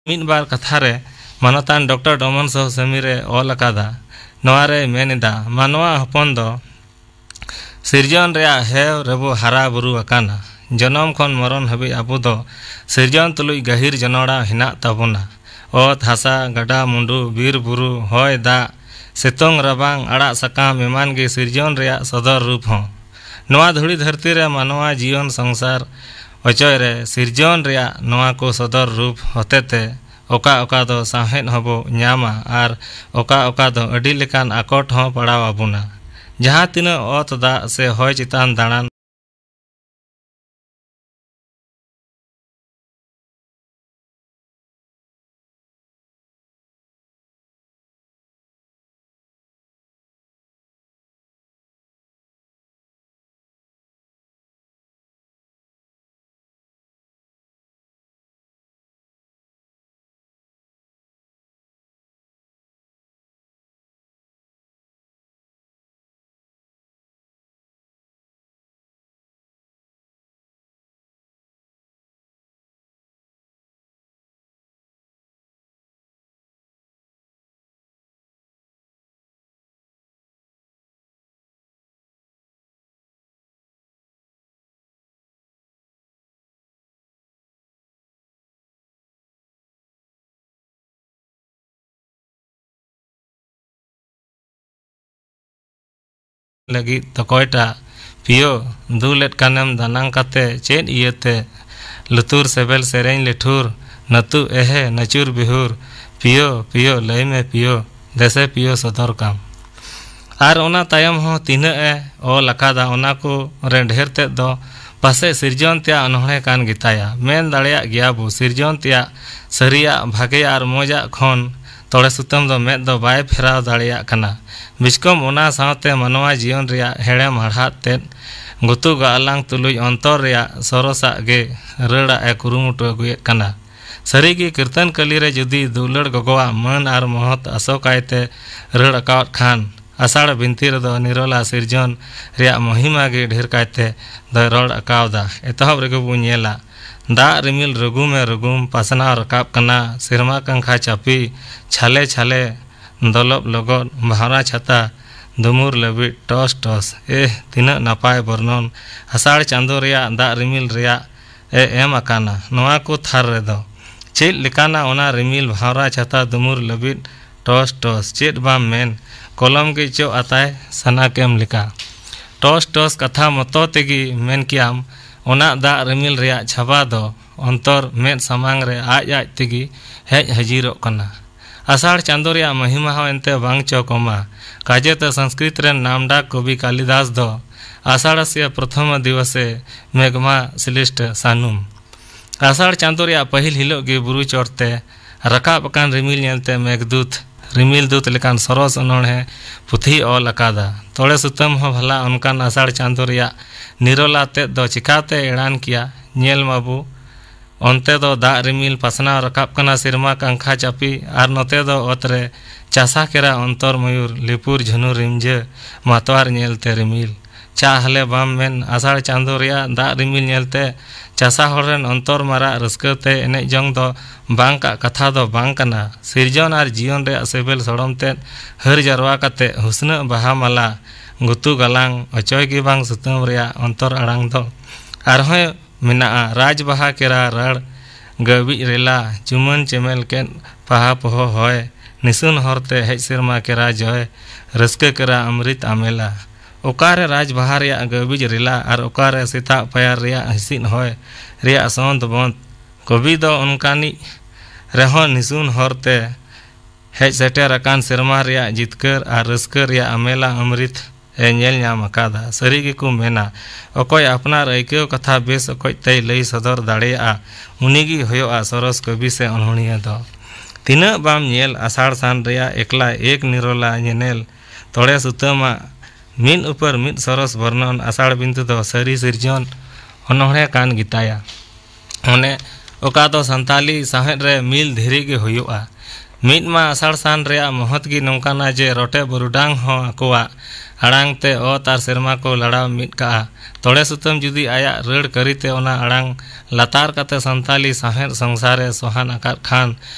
ᱢᱤᱫ ᱵᱟᱨ ᱠᱟᱛᱷᱟ ᱨᱮ ᱢᱟᱱᱚᱛᱟᱱ ᱰᱚᱠᱴᱚᱨ ᱰᱚᱢᱚᱱ ᱥᱚᱦ ᱥᱟᱢᱤᱨ ᱮ ᱚᱞ ᱟᱠᱟᱫᱟ᱾ ᱱᱚᱣᱟ ᱨᱮᱭ ᱢᱮᱱ ᱮᱫᱟ, ᱢᱟᱱᱣᱟ ᱦᱚᱯᱚᱱ ᱫᱚ ᱥᱤᱨᱡᱚᱱ ᱨᱮᱭᱟᱜ ᱦᱮᱣ ᱨᱮᱵᱚ ᱦᱟᱨᱟ ᱵᱩᱨᱩ ᱟᱠᱟᱱᱟ᱾ ᱡᱚᱱᱚᱢ ᱠᱷᱚᱱ ᱢᱚᱨᱚᱱ ᱦᱟᱹᱵᱤᱡ ᱟᱵᱚ ᱫᱚ ᱥᱤᱨᱡᱚᱱ ᱛᱩᱞᱩᱡ ᱜᱟᱹᱦᱤᱨ ᱡᱚᱱᱚᱲᱟᱣ ᱦᱮᱱᱟᱜ ᱛᱟᱵᱚᱱᱟ᱾ ᱚᱛ, ᱦᱟᱥᱟ, ᱜᱟᱰᱟ, ᱢᱩᱸᱰᱩ, ᱵᱤᱨ, ᱵᱩᱨᱩ, ᱦᱚᱭ, ᱫᱟᱜ, ᱥᱤᱛᱩᱝ, ᱨᱟᱵᱟᱝ, ᱟᱲᱟᱜ, ᱥᱟᱠᱟᱢ ᱮᱢᱟᱱ ᱜᱮ ᱥᱤᱨᱡᱚᱱ ᱨᱮᱭᱟᱜ ᱥᱚᱫᱚᱨ ᱨᱩᱯ ᱦᱚᱸ᱾ ᱱᱚᱣᱟ ᱫᱷᱩᱲᱤ ᱫᱷᱟᱹᱨᱛᱤ ᱨᱮ ᱢᱟᱱᱣᱟ ᱡᱤᱭᱚᱱ ᱥᱚᱝᱥᱟᱨ ᱚᱪᱚᱭ ᱨᱮ ᱥᱤᱨᱡᱚᱱ ᱨᱮᱭᱟᱜ ᱱᱚᱣᱟ ᱠᱚ ᱥᱚᱫᱚᱨ ᱨᱩᱯ ᱦᱚᱛᱮᱛᱮ ᱚᱠᱟ ᱚᱠᱟ ᱫᱚ ᱥᱟᱶᱦᱮᱫ ᱦᱚᱸᱵᱚ ᱧᱟᱢᱟ ᱟᱨ ᱚᱠᱟ ᱚᱠᱟ ᱫᱚ ᱟᱹᱰᱤ ᱞᱮᱠᱟᱱ ᱟᱠᱚᱴ ᱦᱚᱸ ᱯᱟᱲᱟᱣ ᱟᱵᱚᱱᱟ᱾ ᱡᱟᱦᱟᱸ ᱛᱤᱱᱟᱹᱜ ᱚᱛ, ᱫᱟᱜ ᱥᱮ ᱦᱚᱭ ᱪᱮᱛᱟᱱ ᱫᱟᱬᱟᱱ ᱞᱟᱹᱜᱤᱫ ᱛᱚᱠᱚᱭᱴᱟᱜ ᱯᱤᱭᱳ, ᱫᱩᱞᱮᱫ ᱠᱟᱱᱮᱢ ᱫᱟᱱᱟᱝ ᱠᱟᱛᱮ ᱪᱮᱫ ᱤᱭᱟᱹᱛᱮ? ᱞᱩᱛᱩᱨ ᱥᱮᱵᱮᱞ ᱥᱮᱨᱮᱧ ᱞᱤᱴᱷᱩᱨ, ᱱᱟᱹᱛᱩ ᱮᱦᱮ ᱱᱟᱹᱪᱩᱨ ᱵᱤᱦᱩᱨ, ᱯᱤᱭᱳ, ᱯᱤᱭᱳ, ᱞᱟᱹᱭ ᱢᱮ ᱯᱤᱭᱳ, ᱫᱮᱥᱮ ᱯᱤᱭᱳ ᱥᱚᱫᱚᱨ ᱠᱟᱢ᱾ ᱟᱨ ᱚᱱᱟ ᱛᱟᱭᱚᱢ ᱦᱚᱸ ᱛᱤᱱᱟᱹᱜ ᱮ ᱚᱞ ᱟᱠᱟᱫᱟ, ᱚᱱᱟ ᱠᱚ ᱨᱮ ᱰᱷᱮᱨ ᱛᱮᱫ ᱫᱚ ᱯᱟᱥᱮᱡ ᱥᱤᱨᱡᱚᱱ ᱛᱮᱭᱟᱜ ᱚᱱᱚᱬᱦᱮ ᱠᱟᱱ ᱜᱮᱛᱟᱭᱟ᱾ ᱢᱮᱱ ᱫᱟᱲᱮᱭᱟᱜ ᱜᱮᱭᱟ ᱵᱚ, ᱥᱤᱨᱡᱚᱱ ᱛᱮᱭᱟᱜ ᱥᱟᱹᱨᱤᱭᱟᱜ, ᱵᱷᱟᱜᱮᱭᱟᱜ ᱟᱨ ᱢᱚᱡᱟᱜ ᱠᱷᱚᱱ ᱛᱚᱲᱮ ᱥᱩᱛᱟᱹᱢ ᱫᱚ ᱢᱮᱫ ᱫᱚ ᱵᱟᱭ ᱯᱷᱮᱨᱟᱣ ᱫᱟᱲᱮᱭᱟᱜ ᱠᱟᱱᱟ᱾ ᱵᱤᱪᱠᱚᱢ ᱚᱱᱟ ᱥᱟᱶᱛᱮ ᱢᱟᱱᱣᱟ ᱡᱤᱭᱚᱱ ᱨᱮᱭᱟᱜ ᱦᱮᱲᱮᱢ ᱦᱟᱲᱦᱟᱫ ᱛᱮᱫ ᱜᱩᱛᱩ ᱜᱟᱜ ᱟᱞᱟᱝ ᱛᱩᱞᱩᱡ ᱚᱱᱛᱚᱨ ᱨᱮᱭᱟᱜ ᱥᱚᱨᱚᱥᱟᱜ ᱜᱮ ᱨᱟᱹᱲᱟᱜ ᱮ ᱠᱩᱨᱩᱢᱩᱴᱩ ᱟᱹᱜᱩᱭᱮᱫ ᱠᱟᱱᱟ᱾ ᱥᱟᱹᱨᱤᱜᱮ ᱠᱤᱨᱛᱚᱱ ᱠᱟᱹᱞᱤ ᱨᱮ ᱡᱩᱫᱤ ᱫᱩᱞᱟᱹᱲ ᱜᱚᱜᱚᱣᱟᱜ ᱢᱟᱹᱱ ᱟᱨ ᱢᱚᱦᱚᱛ ᱟᱥᱚᱠᱟᱭᱛᱮ ᱨᱟᱹᱲ ᱟᱠᱟᱣᱟᱫ ᱠᱷᱟᱱ, ᱟᱥᱟᱲ ᱵᱤᱱᱛᱤ ᱨᱮᱫᱚ ᱱᱤᱨᱚᱞᱟ ᱥᱤᱨᱡᱚᱱ ᱨᱮᱭᱟᱜ ᱢᱚᱦᱤᱢᱟ ᱜᱮ ᱰᱷᱮᱨ ᱠᱟᱭᱛᱮ ᱫᱚᱭ ᱨᱚᱲ ᱟᱠᱟᱣᱫᱟ᱾ ᱮᱛᱚᱦᱚᱵ ᱨᱮᱜᱮ ᱵᱚᱱ ᱧᱮᱞᱟ, ᱫᱟᱜ ᱨᱤᱢᱤᱞ ᱨᱩᱜᱩᱢᱮ ᱨᱩᱜᱩᱢ ᱯᱟᱥᱱᱟᱣ ᱨᱟᱠᱟᱵ ᱠᱟᱱᱟ, ᱥᱮᱨᱢᱟ ᱠᱟᱝᱠᱷᱟ ᱪᱟᱹᱯᱤ ᱪᱷᱟᱞᱮ ᱪᱷᱟᱞᱮ ᱫᱚᱞᱚᱵ ᱞᱚᱜᱚᱫ, ᱵᱷᱟᱣᱨᱟ ᱪᱷᱟᱛᱟ ᱫᱩᱢᱩᱨ ᱞᱟᱹᱵᱤᱫ ᱴᱚᱥ ᱴᱚᱥ᱾ ᱮᱦ, ᱛᱤᱱᱟᱹᱜ ᱱᱟᱯᱟᱭ ᱵᱚᱨᱱᱚᱱ! ᱟᱥᱟᱲ ᱪᱟᱸᱫᱳ ᱨᱮᱭᱟᱜ ᱫᱟᱜ ᱨᱤᱢᱤᱞ ᱨᱮᱭᱟᱜ ᱮ ᱮᱢ ᱟᱠᱟᱱᱟ ᱱᱚᱣᱟ ᱠᱚ ᱛᱷᱟᱨ ᱨᱮᱫᱚ᱾ ᱪᱮᱫ ᱞᱮᱠᱟᱱᱟ ᱚᱱᱟ ᱨᱤᱢᱤᱞ, ᱵᱷᱟᱣᱨᱟ ᱪᱷᱟᱛᱟ ᱫᱩᱢᱩᱨ ᱞᱟᱹᱵᱤᱫ ᱴᱚᱥ ᱴᱚᱥ, ᱪᱮᱫ ᱵᱟᱢ ᱢᱮᱱ, ᱠᱚᱞᱚᱢ ᱜᱮ ᱪᱚᱜ ᱟᱛᱟᱭ ᱥᱟᱱᱟ ᱠᱮᱢ ᱞᱮᱠᱟ᱾ ᱴᱚᱥ ᱴᱚᱥ ᱠᱟᱛᱷᱟ ᱢᱚᱛᱚ ᱛᱮᱜᱮ ᱢᱮᱱ ᱠᱮᱭᱟᱢ, ᱚᱱᱟ ᱫᱟᱜ ᱨᱤᱢᱤᱞ ᱨᱮᱭᱟᱜ ᱪᱷᱟᱵᱟ ᱫᱚ ᱚᱱᱛᱚᱨ ᱢᱮᱫ ᱥᱟᱢᱟᱝ ᱨᱮ ᱟᱡ ᱟᱡ ᱛᱮᱜᱮ ᱦᱮᱡ ᱦᱟᱹᱡᱤᱨᱚᱜ ᱠᱟᱱᱟ᱾ ᱟᱥᱟᱲ ᱪᱟᱸᱫᱳ ᱨᱮᱭᱟᱜ ᱢᱚᱦᱤᱢᱟ ᱦᱚᱸ ᱮᱱᱛᱮ ᱵᱟᱝ ᱪᱚ ᱠᱚᱢᱟ᱾ ᱠᱟᱡᱮ ᱛᱮ ᱥᱚᱝᱥᱠᱨᱤᱛ ᱨᱮᱱ ᱱᱟᱢᱰᱟᱠ ᱠᱚᱵᱤ ᱠᱟᱞᱤᱫᱟᱥ ᱫᱚ ᱟᱥᱟᱲᱟᱥᱭᱟ ᱯᱨᱚᱛᱷᱚᱢᱟ ᱫᱤᱵᱚᱥᱮ ᱢᱮᱜᱷᱢᱟ ᱥᱤᱞᱤᱥᱴ ᱥᱟᱱᱩᱢ, ᱟᱥᱟᱲ ᱪᱟᱸᱫᱳ ᱨᱮᱭᱟᱜ ᱯᱟᱹᱦᱤᱞ ᱦᱤᱞᱳᱜ ᱜᱮ ᱵᱩᱨᱩ ᱪᱚᱴᱛᱮ ᱨᱟᱠᱟᱵ ᱟᱠᱟᱱ ᱨᱤᱢᱤᱞ ᱧᱮᱞᱛᱮ ᱢᱮᱜᱷᱫᱩᱛ, ᱨᱤᱢᱤᱞ ᱫᱩᱛ ᱞᱮᱠᱟᱱ ᱥᱚᱨᱚᱥ ᱚᱱᱚᱬᱦᱮ ᱯᱩᱛᱷᱤᱭ ᱚᱞ ᱟᱠᱟᱫᱟ᱾ ᱛᱚᱲᱮ ᱥᱩᱛᱟᱹᱢ ᱦᱚᱸ ᱵᱷᱟᱞᱟ ᱚᱱᱠᱟᱱ ᱟᱥᱟᱲ ᱪᱟᱸᱫᱳ ᱨᱮᱭᱟᱜ ᱱᱤᱨᱚᱞᱟ ᱛᱮᱫ ᱫᱚ ᱪᱤᱠᱟᱛᱮ ᱮᱲᱟᱱ ᱠᱮᱭᱟ? ᱧᱮᱞ ᱢᱟᱵᱚ, ᱚᱱᱛᱮ ᱫᱚ ᱫᱟᱜ ᱨᱤᱢᱤᱞ ᱯᱟᱥᱱᱟᱣ ᱨᱟᱠᱟᱵ ᱠᱟᱱᱟ ᱥᱮᱨᱢᱟ ᱠᱟᱝᱠᱷᱟ ᱪᱟᱹᱯᱤ, ᱟᱨ ᱱᱚᱛᱮ ᱫᱚ ᱚᱛ ᱨᱮ ᱪᱟᱥᱟ ᱠᱮᱨᱟ ᱚᱱᱛᱚᱨ ᱢᱚᱭᱩᱨ ᱞᱤᱯᱩᱨ ᱡᱷᱩᱱᱩ ᱨᱤᱢᱡᱷᱟᱹ ᱢᱟᱛᱣᱟᱨ ᱧᱮᱞᱛᱮ ᱨᱤᱢᱤᱞ᱾ ᱪᱟ ᱦᱟᱞᱮ ᱵᱟᱢ ᱢᱮᱱ, ᱟᱥᱟᱲ ᱪᱟᱸᱫᱳ ᱨᱮᱭᱟᱜ ᱫᱟᱜ ᱨᱤᱢᱤᱞ ᱧᱮᱞᱛᱮ ᱪᱟᱥᱟ ᱦᱚᱲ ᱨᱮᱱ ᱚᱱᱛᱚᱨ ᱢᱟᱨᱟᱜ ᱨᱟᱹᱥᱠᱟᱹ ᱛᱮ ᱮᱱᱮᱡ ᱡᱚᱝ ᱫᱚ ᱵᱟᱝ ᱠᱟᱜ ᱠᱟᱛᱷᱟ ᱫᱚ ᱵᱟᱝ ᱠᱟᱱᱟ᱾ ᱥᱤᱨᱡᱚᱱ ᱟᱨ ᱡᱤᱭᱚᱱ ᱨᱮᱭᱟᱜ ᱥᱤᱵᱤᱞ ᱥᱚᱲᱚᱢ ᱛᱮᱫ ᱦᱟᱹᱨ ᱡᱟᱨᱣᱟ ᱠᱟᱛᱮ ᱦᱩᱥᱱᱟᱹᱜ ᱵᱟᱦᱟ ᱢᱟᱞᱟ ᱜᱩᱛᱩ ᱜᱟᱞᱟᱝ ᱚᱪᱚᱭ ᱜᱮ ᱵᱟᱝ ᱥᱩᱛᱟᱹᱢ ᱨᱮᱭᱟᱜ ᱚᱱᱛᱚᱨ ᱟᱲᱟᱝ ᱫᱚ᱾ ᱟᱨᱦᱚᱸ ᱢᱮᱱᱟᱜᱼᱟ, ᱨᱟᱡᱽ ᱵᱟᱦᱟ ᱠᱮᱨᱟ ᱨᱟᱲ ᱜᱟᱹᱵᱤᱡ ᱨᱮᱞᱟ, ᱪᱩᱢᱟᱹᱱ ᱪᱮᱢᱮᱞ ᱠᱮᱫ ᱯᱟᱦᱟ ᱯᱚᱦᱚ ᱦᱚᱭ, ᱱᱤᱥᱩᱱ ᱦᱚᱨᱛᱮ ᱦᱮᱡ ᱥᱮᱨᱢᱟ ᱠᱮᱨᱟ ᱡᱚᱭ, ᱨᱟᱹᱥᱠᱟᱹ ᱠᱮᱨᱟ ᱟᱢᱨᱤᱛ ᱟᱢᱮᱞᱟ᱾ ᱚᱠᱟᱨᱮ ᱨᱟᱡᱽ ᱵᱟᱦᱟ ᱨᱮᱭᱟᱜ ᱜᱟᱹᱵᱤᱡ ᱨᱮᱞᱟ ᱟᱨ ᱚᱠᱟᱨᱮ ᱥᱮᱛᱟᱜ ᱯᱟᱭᱟᱨ ᱨᱮᱭᱟᱜ ᱦᱤᱸᱥᱤᱫ ᱦᱚᱭ ᱨᱮᱭᱟᱜ ᱥᱚᱸᱫᱽ ᱵᱚᱸᱫᱽ᱾ ᱠᱚᱵᱤ ᱫᱚ ᱚᱱᱠᱟᱱᱤᱡ ᱨᱮᱦᱚᱸ ᱱᱤᱥᱩᱱ ᱦᱚᱨᱛᱮ ᱦᱮᱡ ᱥᱮᱴᱮᱨ ᱟᱠᱟᱱ ᱥᱮᱨᱢᱟ ᱨᱮᱭᱟᱜ ᱡᱤᱛᱠᱟᱹᱨ ᱟᱨ ᱨᱟᱹᱥᱠᱟᱹ ᱨᱮᱭᱟᱜ ᱟᱢᱮᱞᱟ ᱟᱢᱨᱤᱛ ᱮ ᱧᱮᱞ ᱧᱟᱢ ᱟᱠᱟᱫᱟ᱾ ᱥᱟᱹᱨᱤ ᱜᱮᱠᱚ ᱢᱮᱱᱟ, ᱚᱠᱚᱭ ᱟᱯᱱᱟᱨ ᱟᱹᱭᱠᱟᱹᱣ ᱠᱟᱛᱷᱟ ᱵᱮᱥ ᱚᱠᱚᱡ ᱛᱮᱭ ᱞᱟᱹᱭ ᱥᱚᱫᱚᱨ ᱫᱟᱲᱮᱭᱟᱜᱼᱟ, ᱩᱱᱤᱜᱮ ᱦᱩᱭᱩᱜᱼᱟ ᱥᱚᱨᱚᱥ ᱠᱚᱵᱤ ᱥᱮ ᱚᱱᱚᱬᱦᱤᱭᱟᱹ ᱫᱚ᱾ ᱛᱤᱱᱟᱹᱜ ᱵᱟᱢ ᱧᱮᱞ ᱟᱥᱟᱲ ᱥᱟᱱ ᱨᱮᱭᱟᱜ ᱮᱠᱞᱟ ᱮᱠ ᱱᱤᱨᱚᱞᱟ ᱧᱮᱱᱮᱞ ᱛᱚᱲᱮ ᱥᱩᱛᱟᱹᱢᱟᱜ ᱢᱤᱫ ᱩᱯᱟᱹᱨ ᱢᱤᱫ ᱥᱚᱨᱚᱥ ᱵᱚᱨᱱᱚᱱ ᱟᱥᱟᱲ ᱵᱤᱱᱫᱩ ᱫᱚ ᱥᱟᱹᱨᱤ ᱥᱤᱨᱡᱚᱱ ᱚᱱᱚᱬᱦᱮ ᱠᱟᱱ ᱜᱮᱛᱟᱭᱟ᱾ ᱚᱱᱮ ᱚᱠᱟ ᱫᱚ ᱥᱟᱱᱛᱟᱞᱤ ᱥᱟᱶᱦᱮᱫ ᱨᱮ ᱢᱤᱞ ᱫᱷᱤᱨᱤ ᱜᱮ ᱦᱩᱭᱩᱜᱼᱟ᱾ ᱢᱤᱫ ᱢᱟ ᱟᱥᱟᱲ ᱥᱟᱱ ᱨᱮᱭᱟᱜ ᱢᱚᱦᱚᱛ ᱜᱮ ᱱᱚᱝᱠᱟᱱᱟ ᱡᱮ ᱨᱚᱴᱮ ᱵᱟᱹᱨᱩᱰᱟᱝ ᱦᱚᱸ ᱟᱠᱚᱣᱟᱜ ᱟᱲᱟᱝ ᱛᱮ ᱚᱛ ᱟᱨ ᱥᱮᱨᱢᱟ ᱠᱚ ᱞᱟᱲᱟᱣ ᱢᱤᱫ ᱠᱟᱜᱼᱟ᱾ ᱛᱚᱲᱮ ᱥᱩᱛᱟᱹᱢ ᱡᱩᱫᱤ ᱟᱭᱟᱜ ᱨᱟᱹᱲ ᱠᱟᱹᱨᱤ ᱛᱮ ᱚᱱᱟ ᱟᱲᱟᱝ ᱞᱟᱛᱟᱨ ᱠᱟᱛᱮ ᱥᱟᱱᱛᱟᱞᱤ ᱥᱟᱶᱦᱮᱫ ᱥᱚᱝᱥᱟᱨ ᱮ ᱥᱚᱦᱟᱱ ᱟᱠᱟᱫ ᱠᱷᱟᱱ,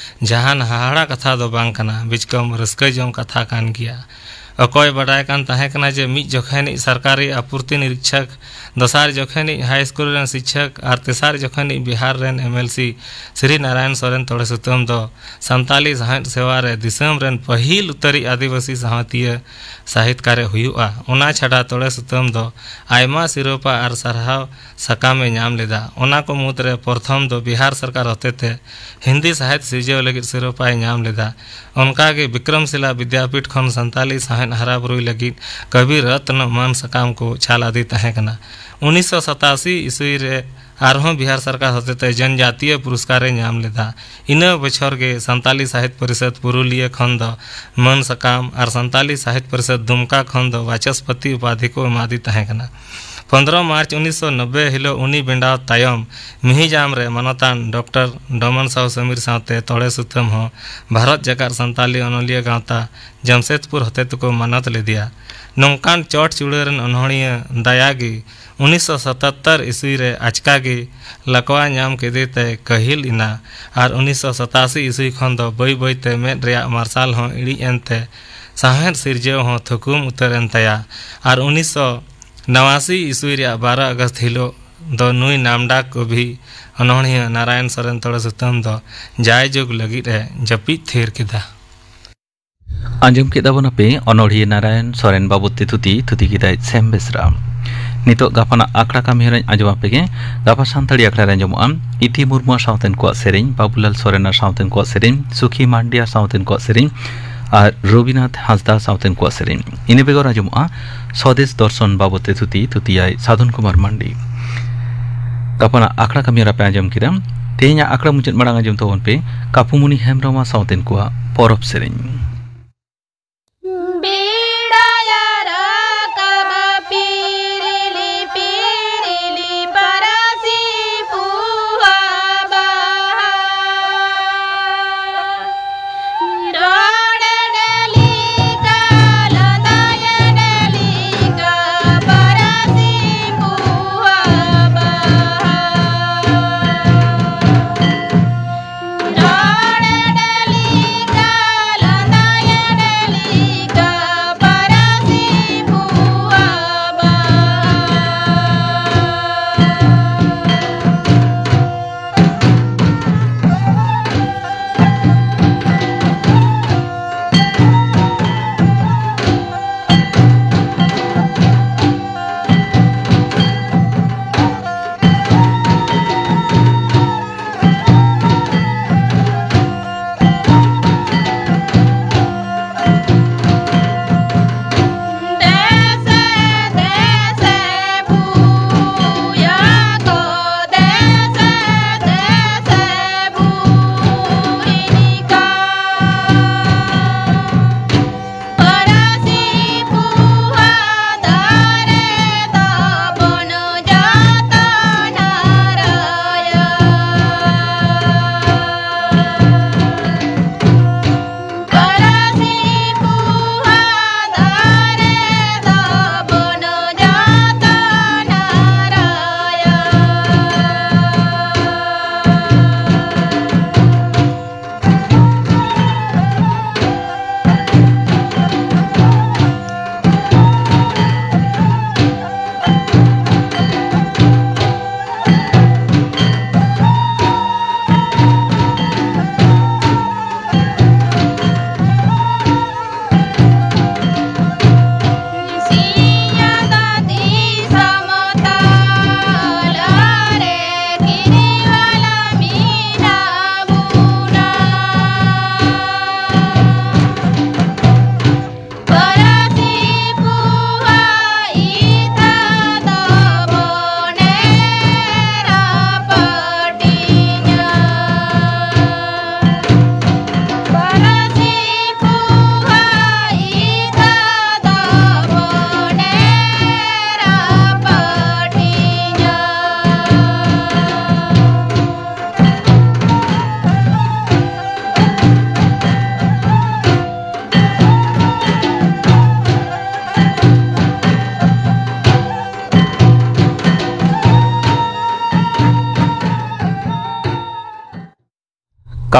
ᱡᱟᱦᱟᱱ ᱦᱟᱦᱟᱲᱟ ᱠᱟᱛᱷᱟ ᱫᱚ ᱵᱟᱝ ᱠᱟᱱᱟ, ᱵᱤᱪᱠᱚᱢ ᱨᱟᱹᱥᱠᱟᱹ ᱡᱚᱝ ᱠᱟᱛᱷᱟ ᱠᱟᱱ ᱜᱮᱭᱟ᱾ ᱚᱠᱚᱭ ᱵᱟᱰᱟᱭ ᱠᱟᱱ ᱛᱟᱦᱮᱸ ᱠᱟᱱᱟ ᱡᱮ ᱢᱤᱫ ᱡᱚᱠᱷᱮᱱᱤᱡ ᱥᱚᱨᱠᱟᱨᱤ ᱟᱯᱩᱨᱛᱤ ᱱᱤᱨᱤᱠᱪᱷᱚᱠ, ᱫᱚᱥᱟᱨ ᱡᱚᱠᱷᱮᱱᱤᱡ ᱦᱟᱭ ᱥᱠᱩᱞ ᱨᱮᱱ ᱥᱤᱠᱪᱷᱚᱠ ᱟᱨ ᱛᱮᱥᱟᱨ ᱡᱚᱠᱷᱮᱱᱤᱡ ᱵᱤᱦᱟᱨ ᱨᱮᱱ M L C Shri Narayan Soren ᱛᱚᱲᱮ ᱥᱩᱛᱟᱹᱢ ᱫᱚ ᱥᱟᱱᱛᱟᱞᱤ ᱥᱟᱶᱦᱮᱫ ᱥᱮᱣᱟ ᱨᱮ ᱫᱤᱥᱚᱢ ᱨᱮᱱ ᱯᱟᱹᱦᱤᱞ ᱩᱛᱟᱹᱨᱤᱡ ᱟᱹᱫᱤᱵᱟᱹᱥᱤ ᱥᱟᱶᱦᱮᱫᱤᱭᱟᱹ ᱥᱟᱦᱤᱛᱠᱟᱨᱮ ᱦᱩᱭᱩᱜᱼᱟ᱾ ᱚᱱᱟ ᱪᱷᱟᱰᱟ ᱛᱚᱲᱮ ᱥᱩᱛᱟᱹᱢ ᱫᱚ ᱟᱭᱢᱟ ᱥᱤᱨᱳᱯᱟ ᱟᱨ ᱥᱟᱨᱦᱟᱣ ᱥᱟᱠᱟᱢ ᱮ ᱧᱟᱢ ᱞᱮᱫᱟ᱾ ᱚᱱᱟ ᱠᱚ ᱢᱩᱫᱽᱨᱮ ᱯᱨᱚᱛᱷᱚᱢ ᱫᱚ ᱵᱤᱦᱟᱨ ᱥᱚᱨᱠᱟᱨ ᱦᱚᱛᱮᱛᱮ ᱦᱤᱱᱫᱤ ᱥᱟᱦᱮᱫ ᱥᱤᱨᱡᱟᱹᱣ ᱞᱟᱹᱜᱤᱫ ᱥᱤᱨᱳᱯᱟᱭ ᱧᱟᱢ ᱞᱮᱫᱟ᱾ ᱚᱱᱠᱟᱜᱮ ᱵᱤᱠᱨᱚᱢᱥᱤᱞᱟ ᱵᱤᱫᱽᱭᱟᱯᱤᱴ ᱠᱷᱚᱱ ᱥᱟᱱᱛᱟᱞᱤ ᱥᱟᱶᱦᱮᱫ ᱦᱟᱨᱟ ᱵᱩᱨᱩᱭ ᱞᱟᱹᱜᱤᱫ ᱠᱚᱵᱤ ᱨᱚᱛᱱᱚ ᱢᱟᱹᱱ ᱥᱟᱠᱟᱢ ᱠᱚ ᱪᱷᱟᱞ ᱟᱫᱮ ᱛᱟᱦᱮᱸ ᱠᱟᱱᱟ᱾ ᱩᱱᱤᱥᱥᱚ ᱥᱟᱛᱟᱥᱤ ᱤᱥᱣᱤ ᱨᱮ ᱟᱨᱦᱚᱸ ᱵᱤᱦᱟᱨ ᱥᱚᱨᱠᱟᱨ ᱦᱚᱛᱮᱛᱮ ᱡᱚᱱᱡᱟᱛᱤᱭᱚ ᱯᱩᱨᱚᱥᱠᱟᱨ ᱮ ᱧᱟᱢ ᱞᱮᱫᱟ᱾ ᱤᱱᱟᱹ ᱵᱚᱪᱷᱚᱨ ᱜᱮ ᱥᱟᱱᱛᱟᱞᱤ ᱥᱟᱦᱮᱫ ᱯᱚᱨᱤᱥᱚᱫᱽ ᱯᱩᱨᱩᱞᱤᱭᱟᱹ ᱠᱷᱚᱱ ᱫᱚ ᱢᱟᱹᱱ ᱥᱟᱠᱟᱢ ᱟᱨ ᱥᱟᱱᱛᱟᱞᱤ ᱥᱟᱦᱮᱫ ᱯᱚᱨᱤᱥᱚᱫᱽ ᱫᱩᱢᱠᱟ ᱠᱷᱚᱱ ᱫᱚ ᱵᱟᱪᱚᱥᱯᱚᱛᱤ ᱩᱯᱟᱫᱷᱤ ᱠᱚ ᱮᱢᱟᱫᱮ ᱛᱟᱦᱮᱸ ᱠᱟᱱᱟ᱾ ᱯᱚᱱᱫᱽᱨᱚ ᱢᱟᱨᱪ ᱩᱱᱤᱥᱥᱚ ᱱᱚᱵᱵᱳᱭ ᱦᱤᱞᱳᱜ ᱩᱱᱤ ᱵᱮᱸᱰᱟᱣ ᱛᱟᱭᱚᱢ ᱢᱤᱦᱤᱡᱟᱢ ᱨᱮ ᱢᱟᱱᱚᱛᱟᱱ ᱰᱚᱠᱴᱚᱨ ᱰᱚᱢᱚᱱ ᱥᱟᱦᱩ ᱥᱚᱢᱤᱨ ᱥᱟᱶᱛᱮ ᱛᱚᱲᱮ ᱥᱩᱛᱟᱹᱢ ᱦᱚᱸ ᱵᱷᱟᱨᱚᱛ ᱡᱟᱠᱟᱛ ᱥᱟᱱᱛᱟᱞᱤ ᱚᱱᱚᱞᱤᱭᱟᱹ ᱜᱟᱶᱛᱟ ᱡᱟᱢᱥᱮᱫᱽᱯᱩᱨ ᱦᱚᱛᱮ ᱛᱮᱠᱚ ᱢᱟᱱᱚᱛ ᱞᱮᱫᱮᱭᱟ᱾ ᱱᱚᱝᱠᱟᱱ ᱪᱚᱴ ᱪᱩᱲᱟᱹ ᱨᱮᱱ ᱚᱱᱚᱬᱦᱤᱭᱟᱹ ᱫᱟᱭᱟ ᱜᱮ ᱩᱱᱤᱥᱥᱚ ᱥᱟᱛᱟᱛᱛᱚᱨ ᱤᱥᱣᱤ ᱨᱮ ᱟᱪᱠᱟ ᱜᱮ ᱞᱟᱠᱣᱟ ᱧᱟᱢ ᱠᱮᱫᱮ ᱛᱮᱭ ᱠᱟᱹᱦᱤᱞ ᱮᱱᱟ ᱟᱨ ᱩᱱᱤᱥᱥᱚ ᱥᱟᱛᱟᱥᱤ ᱤᱥᱣᱤ ᱠᱷᱚᱱ ᱫᱚ ᱵᱟᱹᱭ ᱵᱟᱹᱭ ᱛᱮ ᱢᱮᱫ ᱨᱮᱭᱟᱜ ᱢᱟᱨᱥᱟᱞ ᱦᱚᱸ ᱤᱬᱤᱡ ᱮᱱᱛᱮ ᱥᱟᱶᱦᱮᱫ ᱥᱤᱨᱡᱟᱹᱣ ᱦᱚᱸ ᱛᱷᱩᱠᱩᱢ ᱩᱛᱟᱹᱨ ᱮᱱ ᱛᱟᱭᱟ ᱟᱨ ᱩᱱᱤᱥᱥᱚ ᱱᱟᱣᱟᱥᱤ ᱤᱥᱣᱤ ᱨᱮᱭᱟᱜ ᱵᱟᱨᱚ ᱟᱜᱚᱥᱴ ᱦᱤᱞᱳᱜ ᱫᱚ ᱱᱩᱭ ᱱᱟᱢᱰᱟᱠ ᱠᱚᱵᱤ ᱚᱱᱚᱬᱦᱤᱭᱟᱹ ᱱᱟᱨᱟᱭᱚᱱ ᱥᱚᱨᱮᱱ ᱛᱚᱲᱮ ᱥᱩᱛᱟᱹᱢ ᱫᱚ ᱡᱟᱭᱡᱩᱜᱽ ᱞᱟᱹᱜᱤᱫ ᱮ ᱡᱟᱹᱯᱤᱫ ᱛᱷᱤᱨ ᱠᱮᱫᱟ᱾ ᱟᱸᱡᱚᱢ ᱠᱮᱫᱟ ᱵᱚᱱ ᱟᱯᱮ ᱚᱱᱚᱲᱦᱤᱭᱟᱹ ᱱᱟᱨᱟᱭᱚᱱ ᱥᱚᱨᱮᱱ ᱵᱟᱵᱚᱫ ᱛᱮ ᱛᱷᱩᱛᱤ, ᱛᱷᱩᱛᱤ ᱠᱮᱫᱟᱭ ᱥᱮᱢ ᱵᱮᱥᱨᱟ᱾ ᱱᱤᱛᱚᱜ ᱜᱟᱯᱟᱱᱟᱜ ᱟᱠᱷᱲᱟ ᱠᱟᱹᱢᱤ ᱦᱚᱨᱟᱧ ᱟᱸᱡᱚᱢ ᱟᱯᱮ ᱜᱮ᱾ ᱜᱟᱯᱟ ᱥᱟᱱᱛᱟᱲᱤ ᱟᱠᱷᱲᱟ ᱨᱮ ᱟᱸᱡᱚᱢᱚᱜᱼᱟ ᱤᱛᱤ ᱢᱩᱨᱢᱩ ᱥᱟᱶᱛᱮᱱ ᱠᱚᱣᱟᱜ ᱥᱮᱨᱮᱧ, ᱵᱟᱵᱩᱞᱟᱞ ᱥᱚᱨᱮᱱ ᱥᱟᱶᱛᱮᱱ ᱠᱚᱣᱟᱜ ᱥᱮᱨᱮᱧ, ᱥᱩᱠᱷᱤ ᱢᱟᱱᱰᱤᱭᱟ ᱥᱟᱶᱛᱮᱱ ᱠᱚᱣᱟᱜ ᱥᱮᱨᱮᱧ ᱟᱨ ᱨᱚᱵᱤᱱᱟᱛᱷ ᱦᱟᱸᱥᱫᱟ ᱥᱟᱶᱛᱮᱱ ᱠᱚᱣᱟᱜ ᱥᱮᱨᱮᱧ᱾ ᱤᱱᱟᱹ ᱵᱮᱜᱚᱨ ᱟᱸᱡᱚᱢᱚᱜᱼᱟ ᱥᱚᱫᱮᱥ ᱫᱚᱨᱥᱚᱱ ᱵᱟᱵᱚᱫ ᱛᱮ ᱛᱷᱩᱛᱤ, ᱛᱷᱩᱛᱤᱭᱟᱭ ᱥᱟᱫᱷᱚᱱ ᱠᱩᱢᱟᱨ ᱢᱟᱱᱰᱤ᱾ ᱜᱟᱯᱟᱱᱟᱜ ᱟᱠᱷᱲᱟ ᱠᱟᱹᱢᱤ ᱦᱚᱨᱟ ᱯᱮ ᱟᱸᱡᱚᱢ ᱠᱮᱫᱟ᱾ ᱛᱮᱦᱮᱧᱟᱜ ᱟᱠᱷᱲᱟ ᱢᱩᱪᱟᱹᱫ ᱢᱟᱲᱟᱝ ᱟᱸᱡᱚᱢ ᱛᱟᱵᱚᱱ ᱯᱮ ᱠᱟᱯᱩᱢᱩᱱᱤ ᱦᱮᱢᱵᱽᱨᱚᱢ ᱥᱟᱶᱛᱮᱱ ᱠᱚᱣᱟᱜ ᱯᱚᱨᱚᱵᱽ ᱥᱮᱨᱮᱧ᱾ ᱵᱮᱲᱟᱭ ᱨᱟᱠᱟᱵ ᱯᱤᱨᱤᱞᱤ ᱯᱤᱨᱤᱞᱤ ᱯᱟᱨᱟᱥᱤ ᱯᱩᱦᱟ ᱵᱟᱦᱟ᱾ ᱨᱚᱲ ᱰᱟᱹᱞᱤ ᱠᱟ ᱞᱟᱸᱫᱟᱭ ᱰᱟᱹᱞᱤ ᱠᱟ ᱯᱟᱨᱟᱥᱤ ᱯᱩᱦᱟ ᱵᱟᱦᱟ᱾ ᱨᱚᱲ ᱰᱟᱹᱞᱤ ᱠᱟ ᱞᱟᱸᱫᱟ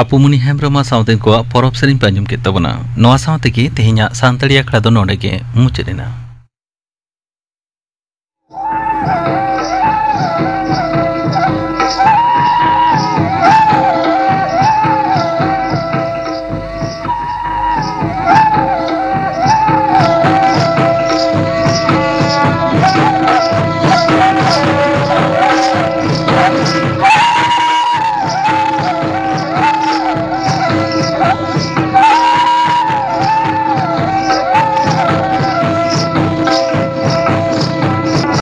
ᱟᱯᱩᱢᱩᱱᱤ ᱦᱮᱢᱵᱨᱚᱢ ᱥᱟᱶᱛᱮ ᱠᱚᱣᱟᱜ ᱯᱚᱨᱚᱵᱽ ᱥᱮᱨᱮᱧ ᱯᱮ ᱟᱸᱡᱚᱢ ᱠᱮᱫ ᱛᱟᱵᱚᱱᱟ᱾ ᱱᱚᱣᱟ ᱥᱟᱶ ᱛᱮᱜᱮ ᱛᱮᱦᱮᱧᱟᱜ ᱥᱟᱱᱛᱟᱲᱤ ᱟᱠᱷᱲᱟ ᱫᱚ ᱱᱚᱰᱮ ᱜᱮ ᱢᱩᱪᱟᱹᱫ ᱮᱱᱟ᱾